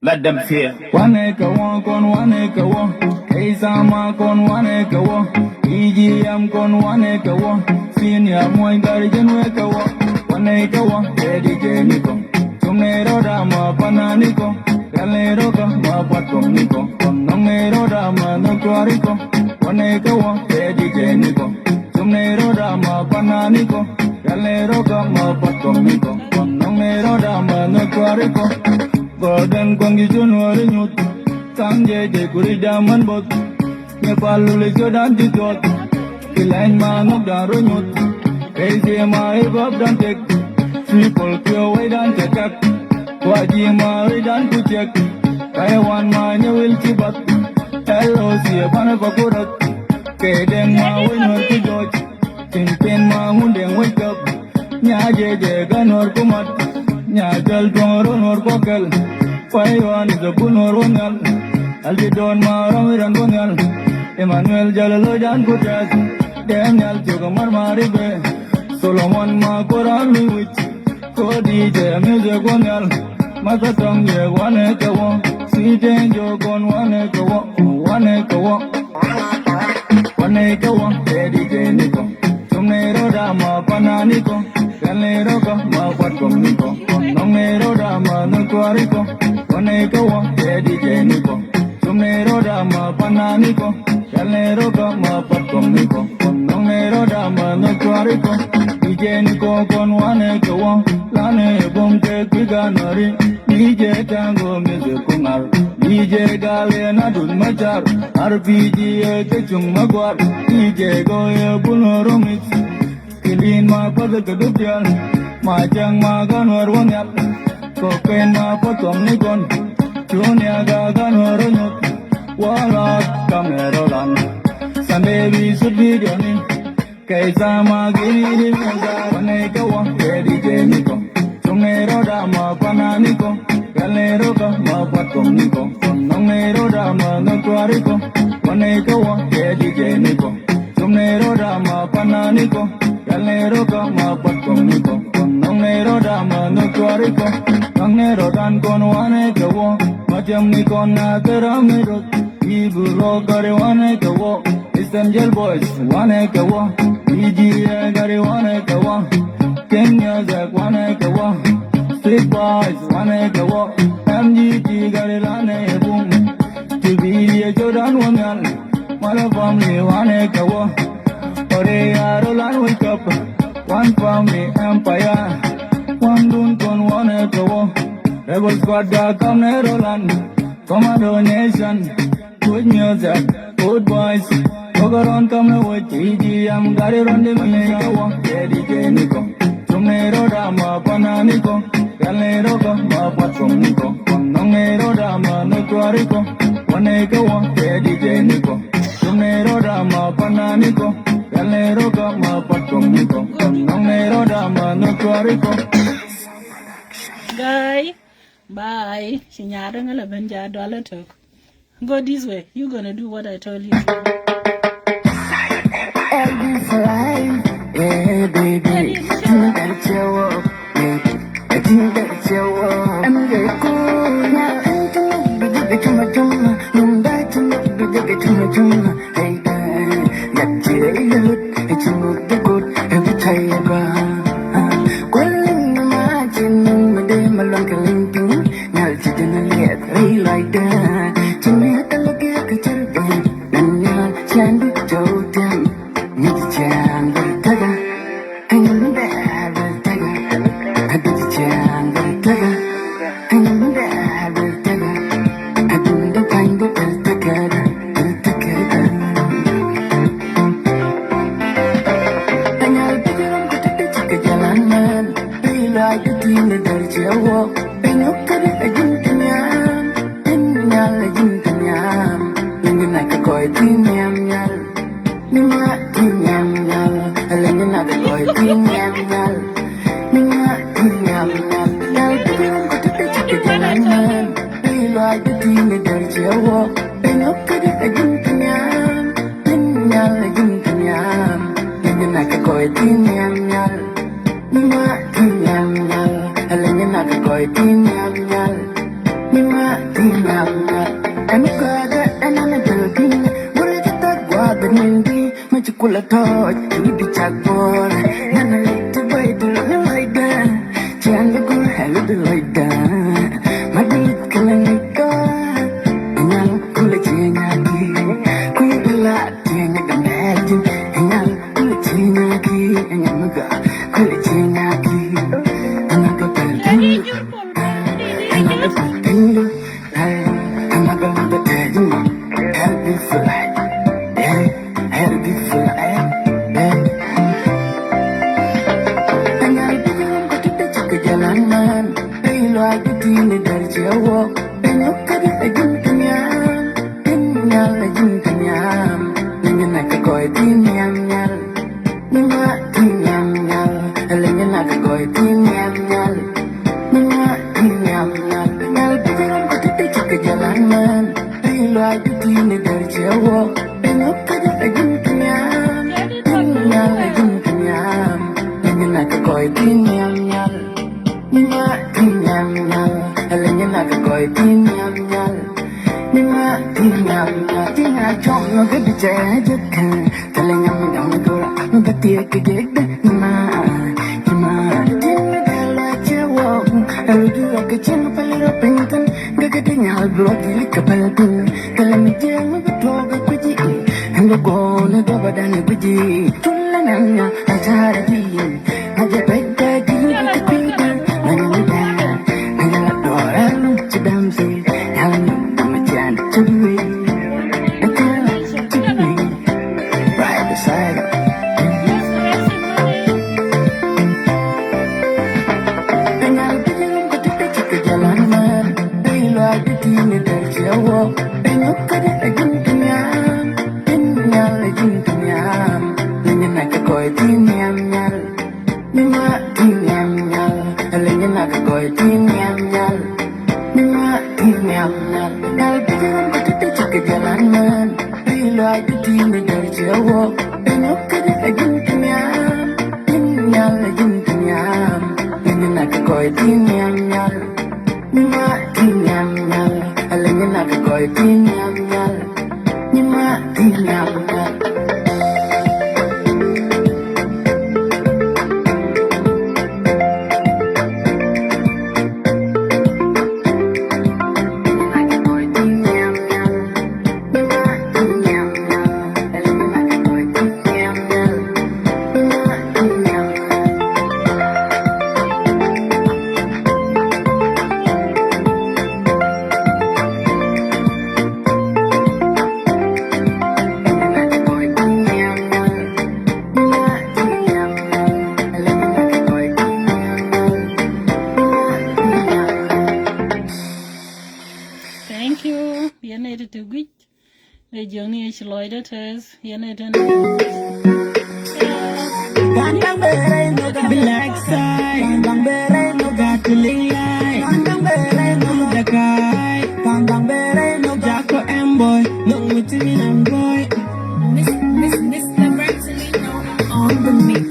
Let them fear. One acre one con one acre one. Hey, Sama con one acre one. E G M con one acre one. Senior Moy Garden acre one. One acre one. Hey, D J Nico. Tumnero dama pananiko. Galero kama patomniko. Nongero dama no tuariko. Waneko wa pedi jeniko. Tumnero dama pananiko. Galero kama patomniko. Nongero dama no tuariko. Golden kongi junwari nyut. Tangje de kuri daman bot. Nyɛ pal luli ciötdan ti tuɔth. Ki lɛny ma nhɔkdan rɔ nyuth. Kɛy thiee ma i̱ bäpdan tek. Cui̱ pɔl kiɛ wecdan cɛ kak. Kua ji̱ ma wecdan ku cɛk. Kayɛ wan ma nyɛ wil ci bath. Ɛl ɣöö thiee banɛ kɔk ku räth. Kɛy dɛŋ ma wec nuɛr ku jɔc. Tin pin ma ŋun dɛŋ wec käp. Nya jɛ jɛ gä nuɔr ku mat. Nya jäl tuɔŋ rɔ nuɔr kuɔ kɛl. Pay yuan i̱ thɛ ku nuɔr wä nhial. Al ti dɔɔn ma rɔm i̱ rɛn wä nhial. Emmanuel jäl loc an ku tɛth. Dee nhial tiok mar ma ri bee. Solomon ma kuɔr an luny wic. Ko D J music wä nhial. Masa tɔŋ yɛ wanɛ kɛ wä. Sweet angel kɔn wanɛ kɛ wä. Wanɛ kɛ wä. Wanɛ kɛ wä. Kɛ D J Nico. Tum ne rɔ da ma pana Nico. Kɛl ne rɔ kɔ ma kuat kɔm Nico. Nɔŋ ne rɔ da ma nɔ kuari kɔ. Wanɛ kɛ wä. Kɛ D J Nico. Tum ne rɔ da ma pana Nico. Kɛl ne rɔ kɔ ma kuat kɔm Nico. Nɔŋ ne rɔ da ma nɔ kuari kɔ. D J Nico kɔn wanɛ kɛ wä. Lanɛ bom kɛ kui̱ ganɔri. D J Tango music ku ŋar. D J Gale na dun ma car. R P G ɛ kɛ cuŋ ma guar. D J Goye buno romix. Kilin ma kuath kɛ duk dial. Ma cɛŋ ma ganwar wä nhial. Kokain ma kuath kɔm ni kɔn. Cunia ga ganwar wä nyuth. Wala kamero lan. Sunday bi sut video ni. Kɛy Sama gini di mɛn sa wanɛ kɛ wä kɛ D J Nico. Tum ne rɔ da ma pana Nico. Kɛl ne rɔ kɔ ma kuat kɔm Nico. Nɔŋ ne rɔ da ma nɔ tuari kɔ. Wanɛ kɛ wä kɛ D J Nico. Tum ne rɔ da ma pana Nico. Kɛl ne rɔ kɔ ma kuat kɔm Nico. Nɔŋ ne rɔ da ma nɔ tuari kɔ. Nɔŋ ne rɔ dan kɔn wanɛ kɛ wä. Ma jɛm Nico na kɛ ram ne rɔ. Guro gari wane kawo, Eastern Jail Boys wane kawo, B G A gari wane kawo, King Music wane kawo, Street Boys wane kawo, M G T gari lane bum, T V a Jordan wanyal, Mala family wane kawo, Ore aro lan wake up, one family empire, one dun kon wane kawo, Rebel Squad da kamne rolan. Commando Nation, good music, good boys. Look around, come away, T G M, got it on the main. K D J Nico, Tumnero Dama, Pananico, Galero Gama, Patronico, Panonero Dama, Notuarico, Paneko, K D J Nico, Tumnero Dama, Pananico, Galero Gama, Patronico, Panonero Dama, Notuarico. Guy. Bye. Ci nyaat ŋä la ben ja dual a tök. Go this way. You gonna do what I told you to do. L B for life. Yeah, baby. Think that you walk, baby. I think that you walk. I'm your cool. Now I'm too big to my chuma. Num da chuma, big to my chuma. Hey, hey. Got you, hey, good. It's a good, good. Every time you go. Kuäl in the margin, in the day, my long limping. Nyal ti dina liɛth rɛy lɔcdä. Ci mi a thäl kɛ kɛ cär ben. Nanya cɛn di tɔw tɛm. Mi di cɛn bɛ täkä. Ɛn mi bɛ bɛ täkä. A di cɛn bɛ täkä. Ɛn mi bɛ bɛ täkä. A di mi dɔ pa̱ny bɛ bɛ täkä. Bɛ täkä. Ɛn nyal bi di ram kɛ ti di ci kɛ jɛ lan mɛn. Rɛy lɔcdä ti ni dɛr cɛ wɔ. Piny okedi a ji̱n ti nhiam, piny nyal a ji̱n ti nhiam. Leny na kɛ gɔy ti nhiam nyal, ni ma ti nhiam nyal. Leny na kɛ gɔy ti nhiam nyal, ni ma ti nhiam nyal. Nyal ti di rum kɛ ti di ci kɛ jɛ na nɛn. Ri luac di ti ni dɛr cɛ wɔ. Piny okedi a ji̱n ti nhiam, piny nyal a ji̱n ti nhiam. Leny na kɛ gɔy ti nhiam nyal. Ni ma ti nhiam nyal, a leny na kɛ gɔy ti nhiam nyal. Ni ma ti nhiam nyal. Ɛn kɔdɛ ɛn ɛn ɛ bɛl bi̱n. Wurɛ ti thak gua̱a̱th ɛ ni̱n di. Ma ci kulɛ tɔɔc, ci wi̱i̱ bi cak buɔ̱ɔ̱r. Nɛn ɛ lɛy ti bɔy dul ni lɔcdä. Ci ɛn di gul ɛ wi̱i̱ bi lɔcdä. Ma di kɛlɛ ni gɔaa. Nyal kulɛ ci nyaki. Kui̱ bi la ti nyɛ gam dɛɛl ji̱n. Nyal kulɛ ci nyaki. Nyal mi gɔaa. Kulɛ ci nyaki. Nyal kulɛ ci nyaki. Nyal kulɛ ci nyaki. Hey, I'm not gonna be dead, you know. I'll be fly. Yeah, I'll be fly. Yeah. And I'll be the one to take the jalan man. Hey, lo, I get in the dirt, you walk. Then you cut it again, can you? Then you know, I get in the yam. Then you know, I go, I get in the yam, yam. Ni ma ti nhiam nyal, ɛ leny na kɛ gɔy ti nhiam nyal. Ni ma ti nhiam nyal, nyal bi di ram kɛ ti di ci kɛ jɛ lan mɛn. Ri luac di ti ni dɛr cɛ wɔ. Piny okedi a ji̱n ti nhiam, piny nyal a ji̱n ti nhiam. Leny na kɛ gɔy ti nhiam nyal. Ni ma ti nhiam nyal, ɛ leny na kɛ gɔy ti nhiam nyal. Ni ma ti nhiam nyal, ti ŋa cɔŋ nɔ kɛ bi cɛ jɛ kɛn. Thilɛ nyam mi dɔ̱ŋ mi dura mi bä thiek kɛ jɛ dɛ. Ni ma, ni ma. Ti mi dee lɔ cɛ wɔ. Ɛ lu du rɔ kɛ cɛ mi pɛlɛ rɔ piny thin. Gɛ kɛ ti nyal bi rɔ di kɛ pɛl piny. Thilɛ mi jɛ mi bi tuɔk kɛ kui̱ci. Ɛn bä gɔɔn ni dɔbä dan ni kui̱ci. Thilɛ nyam nyam ɛ ta̱rɛ di. Right beside her. Ni ma ti nhiam nyal, ɛ leny na kɛ gɔy ti nhiam nyal. Ni ma ti nhiam nyal, nyal bi di rum kɛ ti ti cɛ kɛ jɛ lan mɛn. Ri luac di ti mi dɛr cɛ wɔ, ɛ nyɔk kɛ di ɛ ji̱n ti nhiam. Ji̱n nyal ɛ ji̱n ti nhiam, leny na kɛ gɔy ti nhiam nyal. Ni ma ti nhiam nyal, ɛ leny na kɛ gɔy ti nhiam nyal. Jiökni ëë ci lɔcdä tɛth yɛn ëë tɛn. Black side. Miss, Miss, Mister Bertolino on the mix.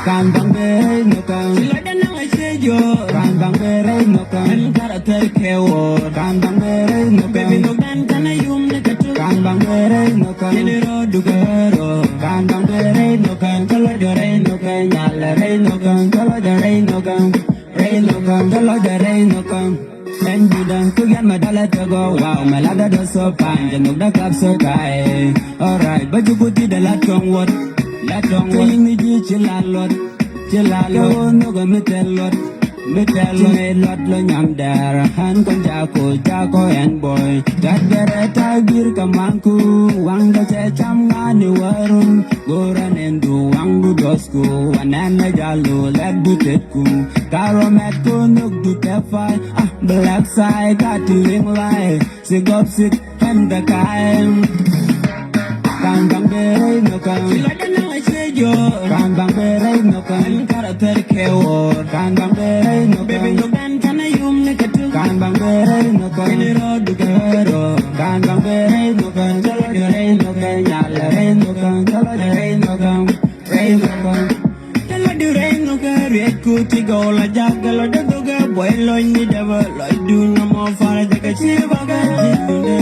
Kan baŋ bɛ rɛy nɔ kan. Ci lɔcdä naŋ a cie jiɔ. Kan baŋ bɛ rɛy nɔ kan. Ɛn kar a thɛr kɛ wɔ. Kan baŋ bɛ rɛy nɔ kan. Bɛ bi nhök dan kan a yum ni kɛ tuk. Kan baŋ bɛ rɛy nɔ kan. Ni rɔ dukɛ rɔ. Kan baŋ bɛ rɛy nɔ kan. Kä lɔcdä rɛy nɔ kan. Nyal rɛy nɔ kan. Kä lɔcdä rɛy nɔ kan. Rɛy nɔ kan. Kä lɔcdä rɛy nɔ kan. Ɛn judan tuk yan mɛ dalɛ tɛgɔ. Wow, mɛ ladä dɔ so pan jɛ nhök dä kap so kaɛ. Alright, bä jukut ti dɛ la tuɔŋ wot. La tuɔŋ wot. Kä yiŋ ni ji̱ ci la luɔt. Ci la luɔt. Kɛ wä nhök ɛ mi tɛl luɔt. Mi tɛl luɔt. Ci mi luɔt lɔ nyam dɛr. Hän kɔn jako jako ɛn boy. Gat gɛrɛ tak bir kɛ manku. Waŋdä cɛ cam ŋa̱ni wärun. Go̱rä nɛn du waŋdu dɔsku. Wanɛn mɛ jalu lɛt du tetku. Karɔ mɛt ko nhök du tɛ pay. Ah, black side got to ring light. Sik gɔp sik kɛn bɛ ka̱a̱m. Kan baŋ bɛ rɛy nhök kan. Ci lɔcdä naŋ a cie jiɔ. Kan baŋ bɛ rɛy nhök kan. Ɛn kar a thɛr kɛ wɔ. Kan baŋ bɛ rɛy nhök kan. Bɛ bi nhök dan kan a yum ni kɛ tuk. Kan baŋ bɛ rɛy nhök kan. Ni rɔ dukɛ rɔ. Kan baŋ bɛ rɛy nhök kan. Kä lɔcdä rɛy nhök kan. Nyal rɛy nhök kan. Kä lɔcdä rɛy nhök kan. Rɛy nhök kan. Kä lɔcdä rɛy nhök kan. Riɛc ku ti gɔw la jak. Kä lɔcdä dhok ɛ buɔy lɔc ni däbä. Lɔcdu nɔmɔ far jɛ kɛ ci ba kɛ ji̱ dundɛ.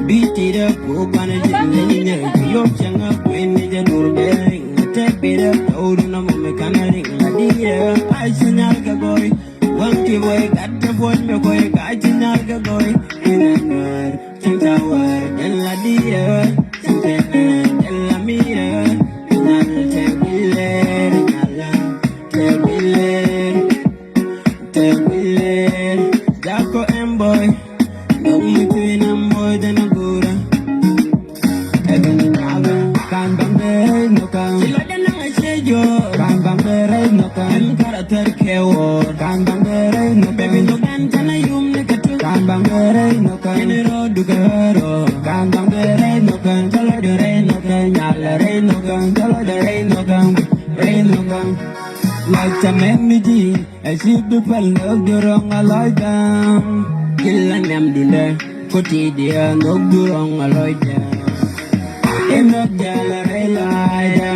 Bi ti dɛ ku banɛ ji̱ dundɛ ni nyɛ. Ku yop cɛŋ a kuën ni jɛ dur bɛ riŋ. Tɛ bi dɛ tɔwdu nɔmɔ mi kan a riŋ la di dɛ. A ci nyal kɛ gɔy. Waŋ ti bɔy gat tɛ buɔy mi kɔy ka ci nyal kɛ gɔy. Inɛ nuɛr. Cin tawar jɛn la diɛ, cin tɛnɛ jɛn la miɛ. Nyal tɛ bilɛr, nyal tɛ bilɛr, tɛ bilɛr. Jako ɛn boy, dɔŋ mi tuin ɛn boy dɛn a gura. Ɛbɛn a gura. Kan baŋ bɛ rɛy nhök kan. Ci lɔcdä naŋ a cie jiɔ. Kan baŋ bɛ rɛy nhök kan. Ɛn kar a thɛr kɛ wɔ. Kan baŋ bɛ rɛy nhök kan. Bɛ bi nhök dan kan a yum ni kɛ tuk. Kan baŋ bɛ rɛy nhök kan. Ni rɔ dukɛ rɔ. Kan baŋ bɛ rɛy nhök kan. Kä lɔcdä rɛy nhök kan. Nyal rɛy nhök kan. Kä lɔcdä rɛy nhök kan. Rɛy nhök kan. Lɔc ca mɛn ni ji̱. Ɛ ci bi päl nhök di rɔŋ a lɔcdä. Ji̱ la nhiam dundɛ. Ko ti diɛ nhök du rɔŋ a lɔcdä. Inok jala rɛy lɔcdä.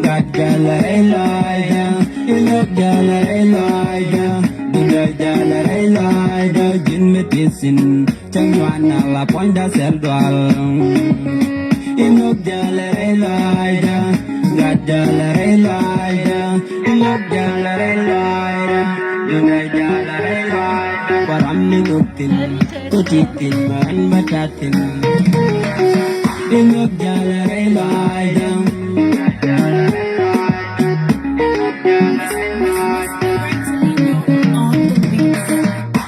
Gat jala rɛy lɔcdä. Inok jala rɛy lɔcdä. Dundä jala rɛy lɔcdä. Ji̱n mi ti thi̱n. Cäŋ ŋuan a la puɔ̱nydä thil dual. Inok jala rɛy lɔcdä. Gat jala rɛy lɔcdä. Inok jala rɛy lɔcdä. Dundä jala rɛy lɔcdä. Kuaram ni nhök thi̱n. Ko ti thi̱n mɛ ɣän bä ta̱thi̱n. Inok jala rɛy lɔcdä.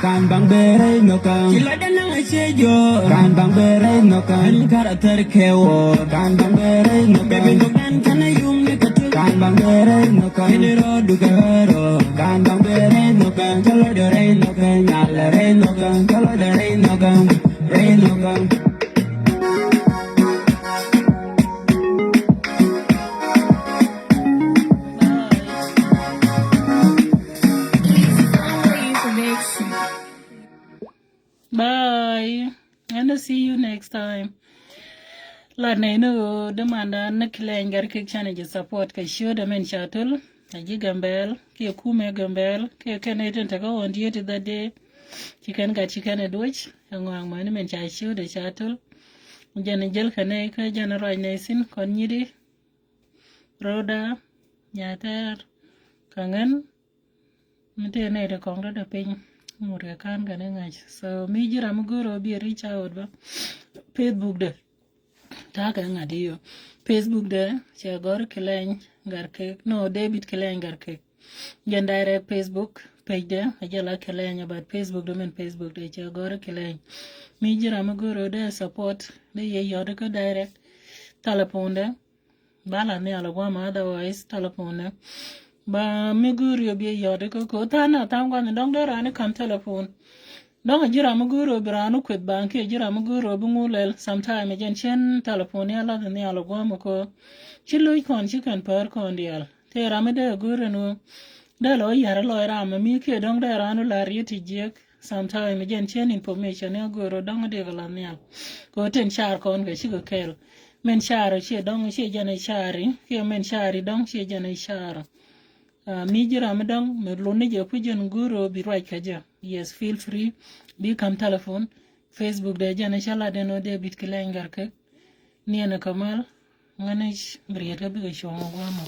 Kan baŋ bɛ rɛy nhök kan. Ci lɔcdä naŋ a cie jiɔ. Kan baŋ bɛ rɛy nhök kan. Ɛn kar a thɛr kɛ wɔ. Kan baŋ bɛ rɛy nhök kan. Bɛ bi nhök dan kan a yum ni kɛ tuk. Kan baŋ bɛ rɛy nhök kan. Ni rɔ dukɛ rɔ. Kan baŋ bɛ rɛy nhök kan. Kä lɔcdä rɛy nhök kan. Nyal rɛy nhök kan. Kä lɔcdä rɛy nhök kan. Rɛy nhök kan. Bye. And I'll see you next time. La nɛy ni ɣöö dämandan ni Kilɛny Gatkiɛk canɛ jɛ support kɛ ciötdɛ min ca töl. A ji̱ Gambɛl kiɛ kumɛ Gambɛl kiɛ kɛn ɛ tin tekɛ ɣöö diet i̱ dhätdɛ. Ci kɛn gat ci kɛn ɛ duɔ̱c. Ɛ ŋɔak mäni min ca ciötdɛ ca töl. Jɛn jäl kɛ nɛy kä jɛn ruac nɛy thi̱n kɔn nyit i̱. Rɔɔda, Nyathɛɛr, Kaŋän. Mi tëë nɛy ti kɔŋ rɔɔdɛ piny. Ŋut kɛ ka̱n kɛn i̱ ŋa̱c. So mi ji̱ ram mi go̱o̱r ɔ bi reach out bä. Facebook dɛ. Ta̱a̱ kɛ ŋa̱t i̱ yɔ. Facebook dɛ cɛ gɔ̱r Kilɛny Gatkiɛk. No, David Kilɛny Gatkiɛk. Jɛn direct Facebook page dɛ a jɛ la Kilɛny, but Facebook dɛ min Facebook dɛ cɛ gɔ̱r Kilɛny. Mi ji̱ ram mi go̱o̱r ɔ dee support dee yɛ yɔt kä direct. Telephone dɛ. Ba la nhial ɔ guamɛ, otherwise telephone dɛ. Ba mi go̱o̱r ɔ bi yɔt kä ko tha̱a̱n a tha̱a̱n gua̱n dɔ̱ŋ dee raan i̱ ka̱n telephone. Dɔ̱ŋ a ji̱ ram mi go̱o̱r ɣöö bi raan wä kueth baŋ kiɛ ji̱ ram mi go̱o̱r ɣöö bi ŋu lɛl, sometime jɛn cien telephone ni a lath nhial ɛ gua̱a̱m ɛ köö. Ci lo̱c kɔn ci kɛn päär kɔn diaal. Tëë ram mi dee a go̱o̱r ɛn ɣöö dee lɔ wä ya̱r ɛ lɔc ram ɛ mi kiɛ dɔ̱ŋ dee raan wä la̱r yet ti jiäk. Sometime jɛn cien information ni a go̱o̱r ɣöö dɔ̱ŋ dee kɛ lath nhial. Kɛ ɣöö tin car kɔn kɛ cikɛ kɛl. Min car ɔ ciɛ dɔ̱ŋ ciɛ jɛn ɛ car i̱ kiɛ min car i̱ dɔ̱ŋ ciɛ jɛn ɛ car ɔ. Mi ji̱ ram mi dɔ̱ŋ mi lun ni jɛ ku jɛn go̱o̱r ɣöö bi ruac kä jɛ. Yes, feel free. Bi ka̱m telephone. Facebook dee jɛn cä lat ɛn ɣöö dee bit ki lɛny gɛr kek. Niɛn ɛ kä mal. Ŋäni bi riet kä bikɛ cuɔ̱ŋ ɛ gua̱a̱mɔ.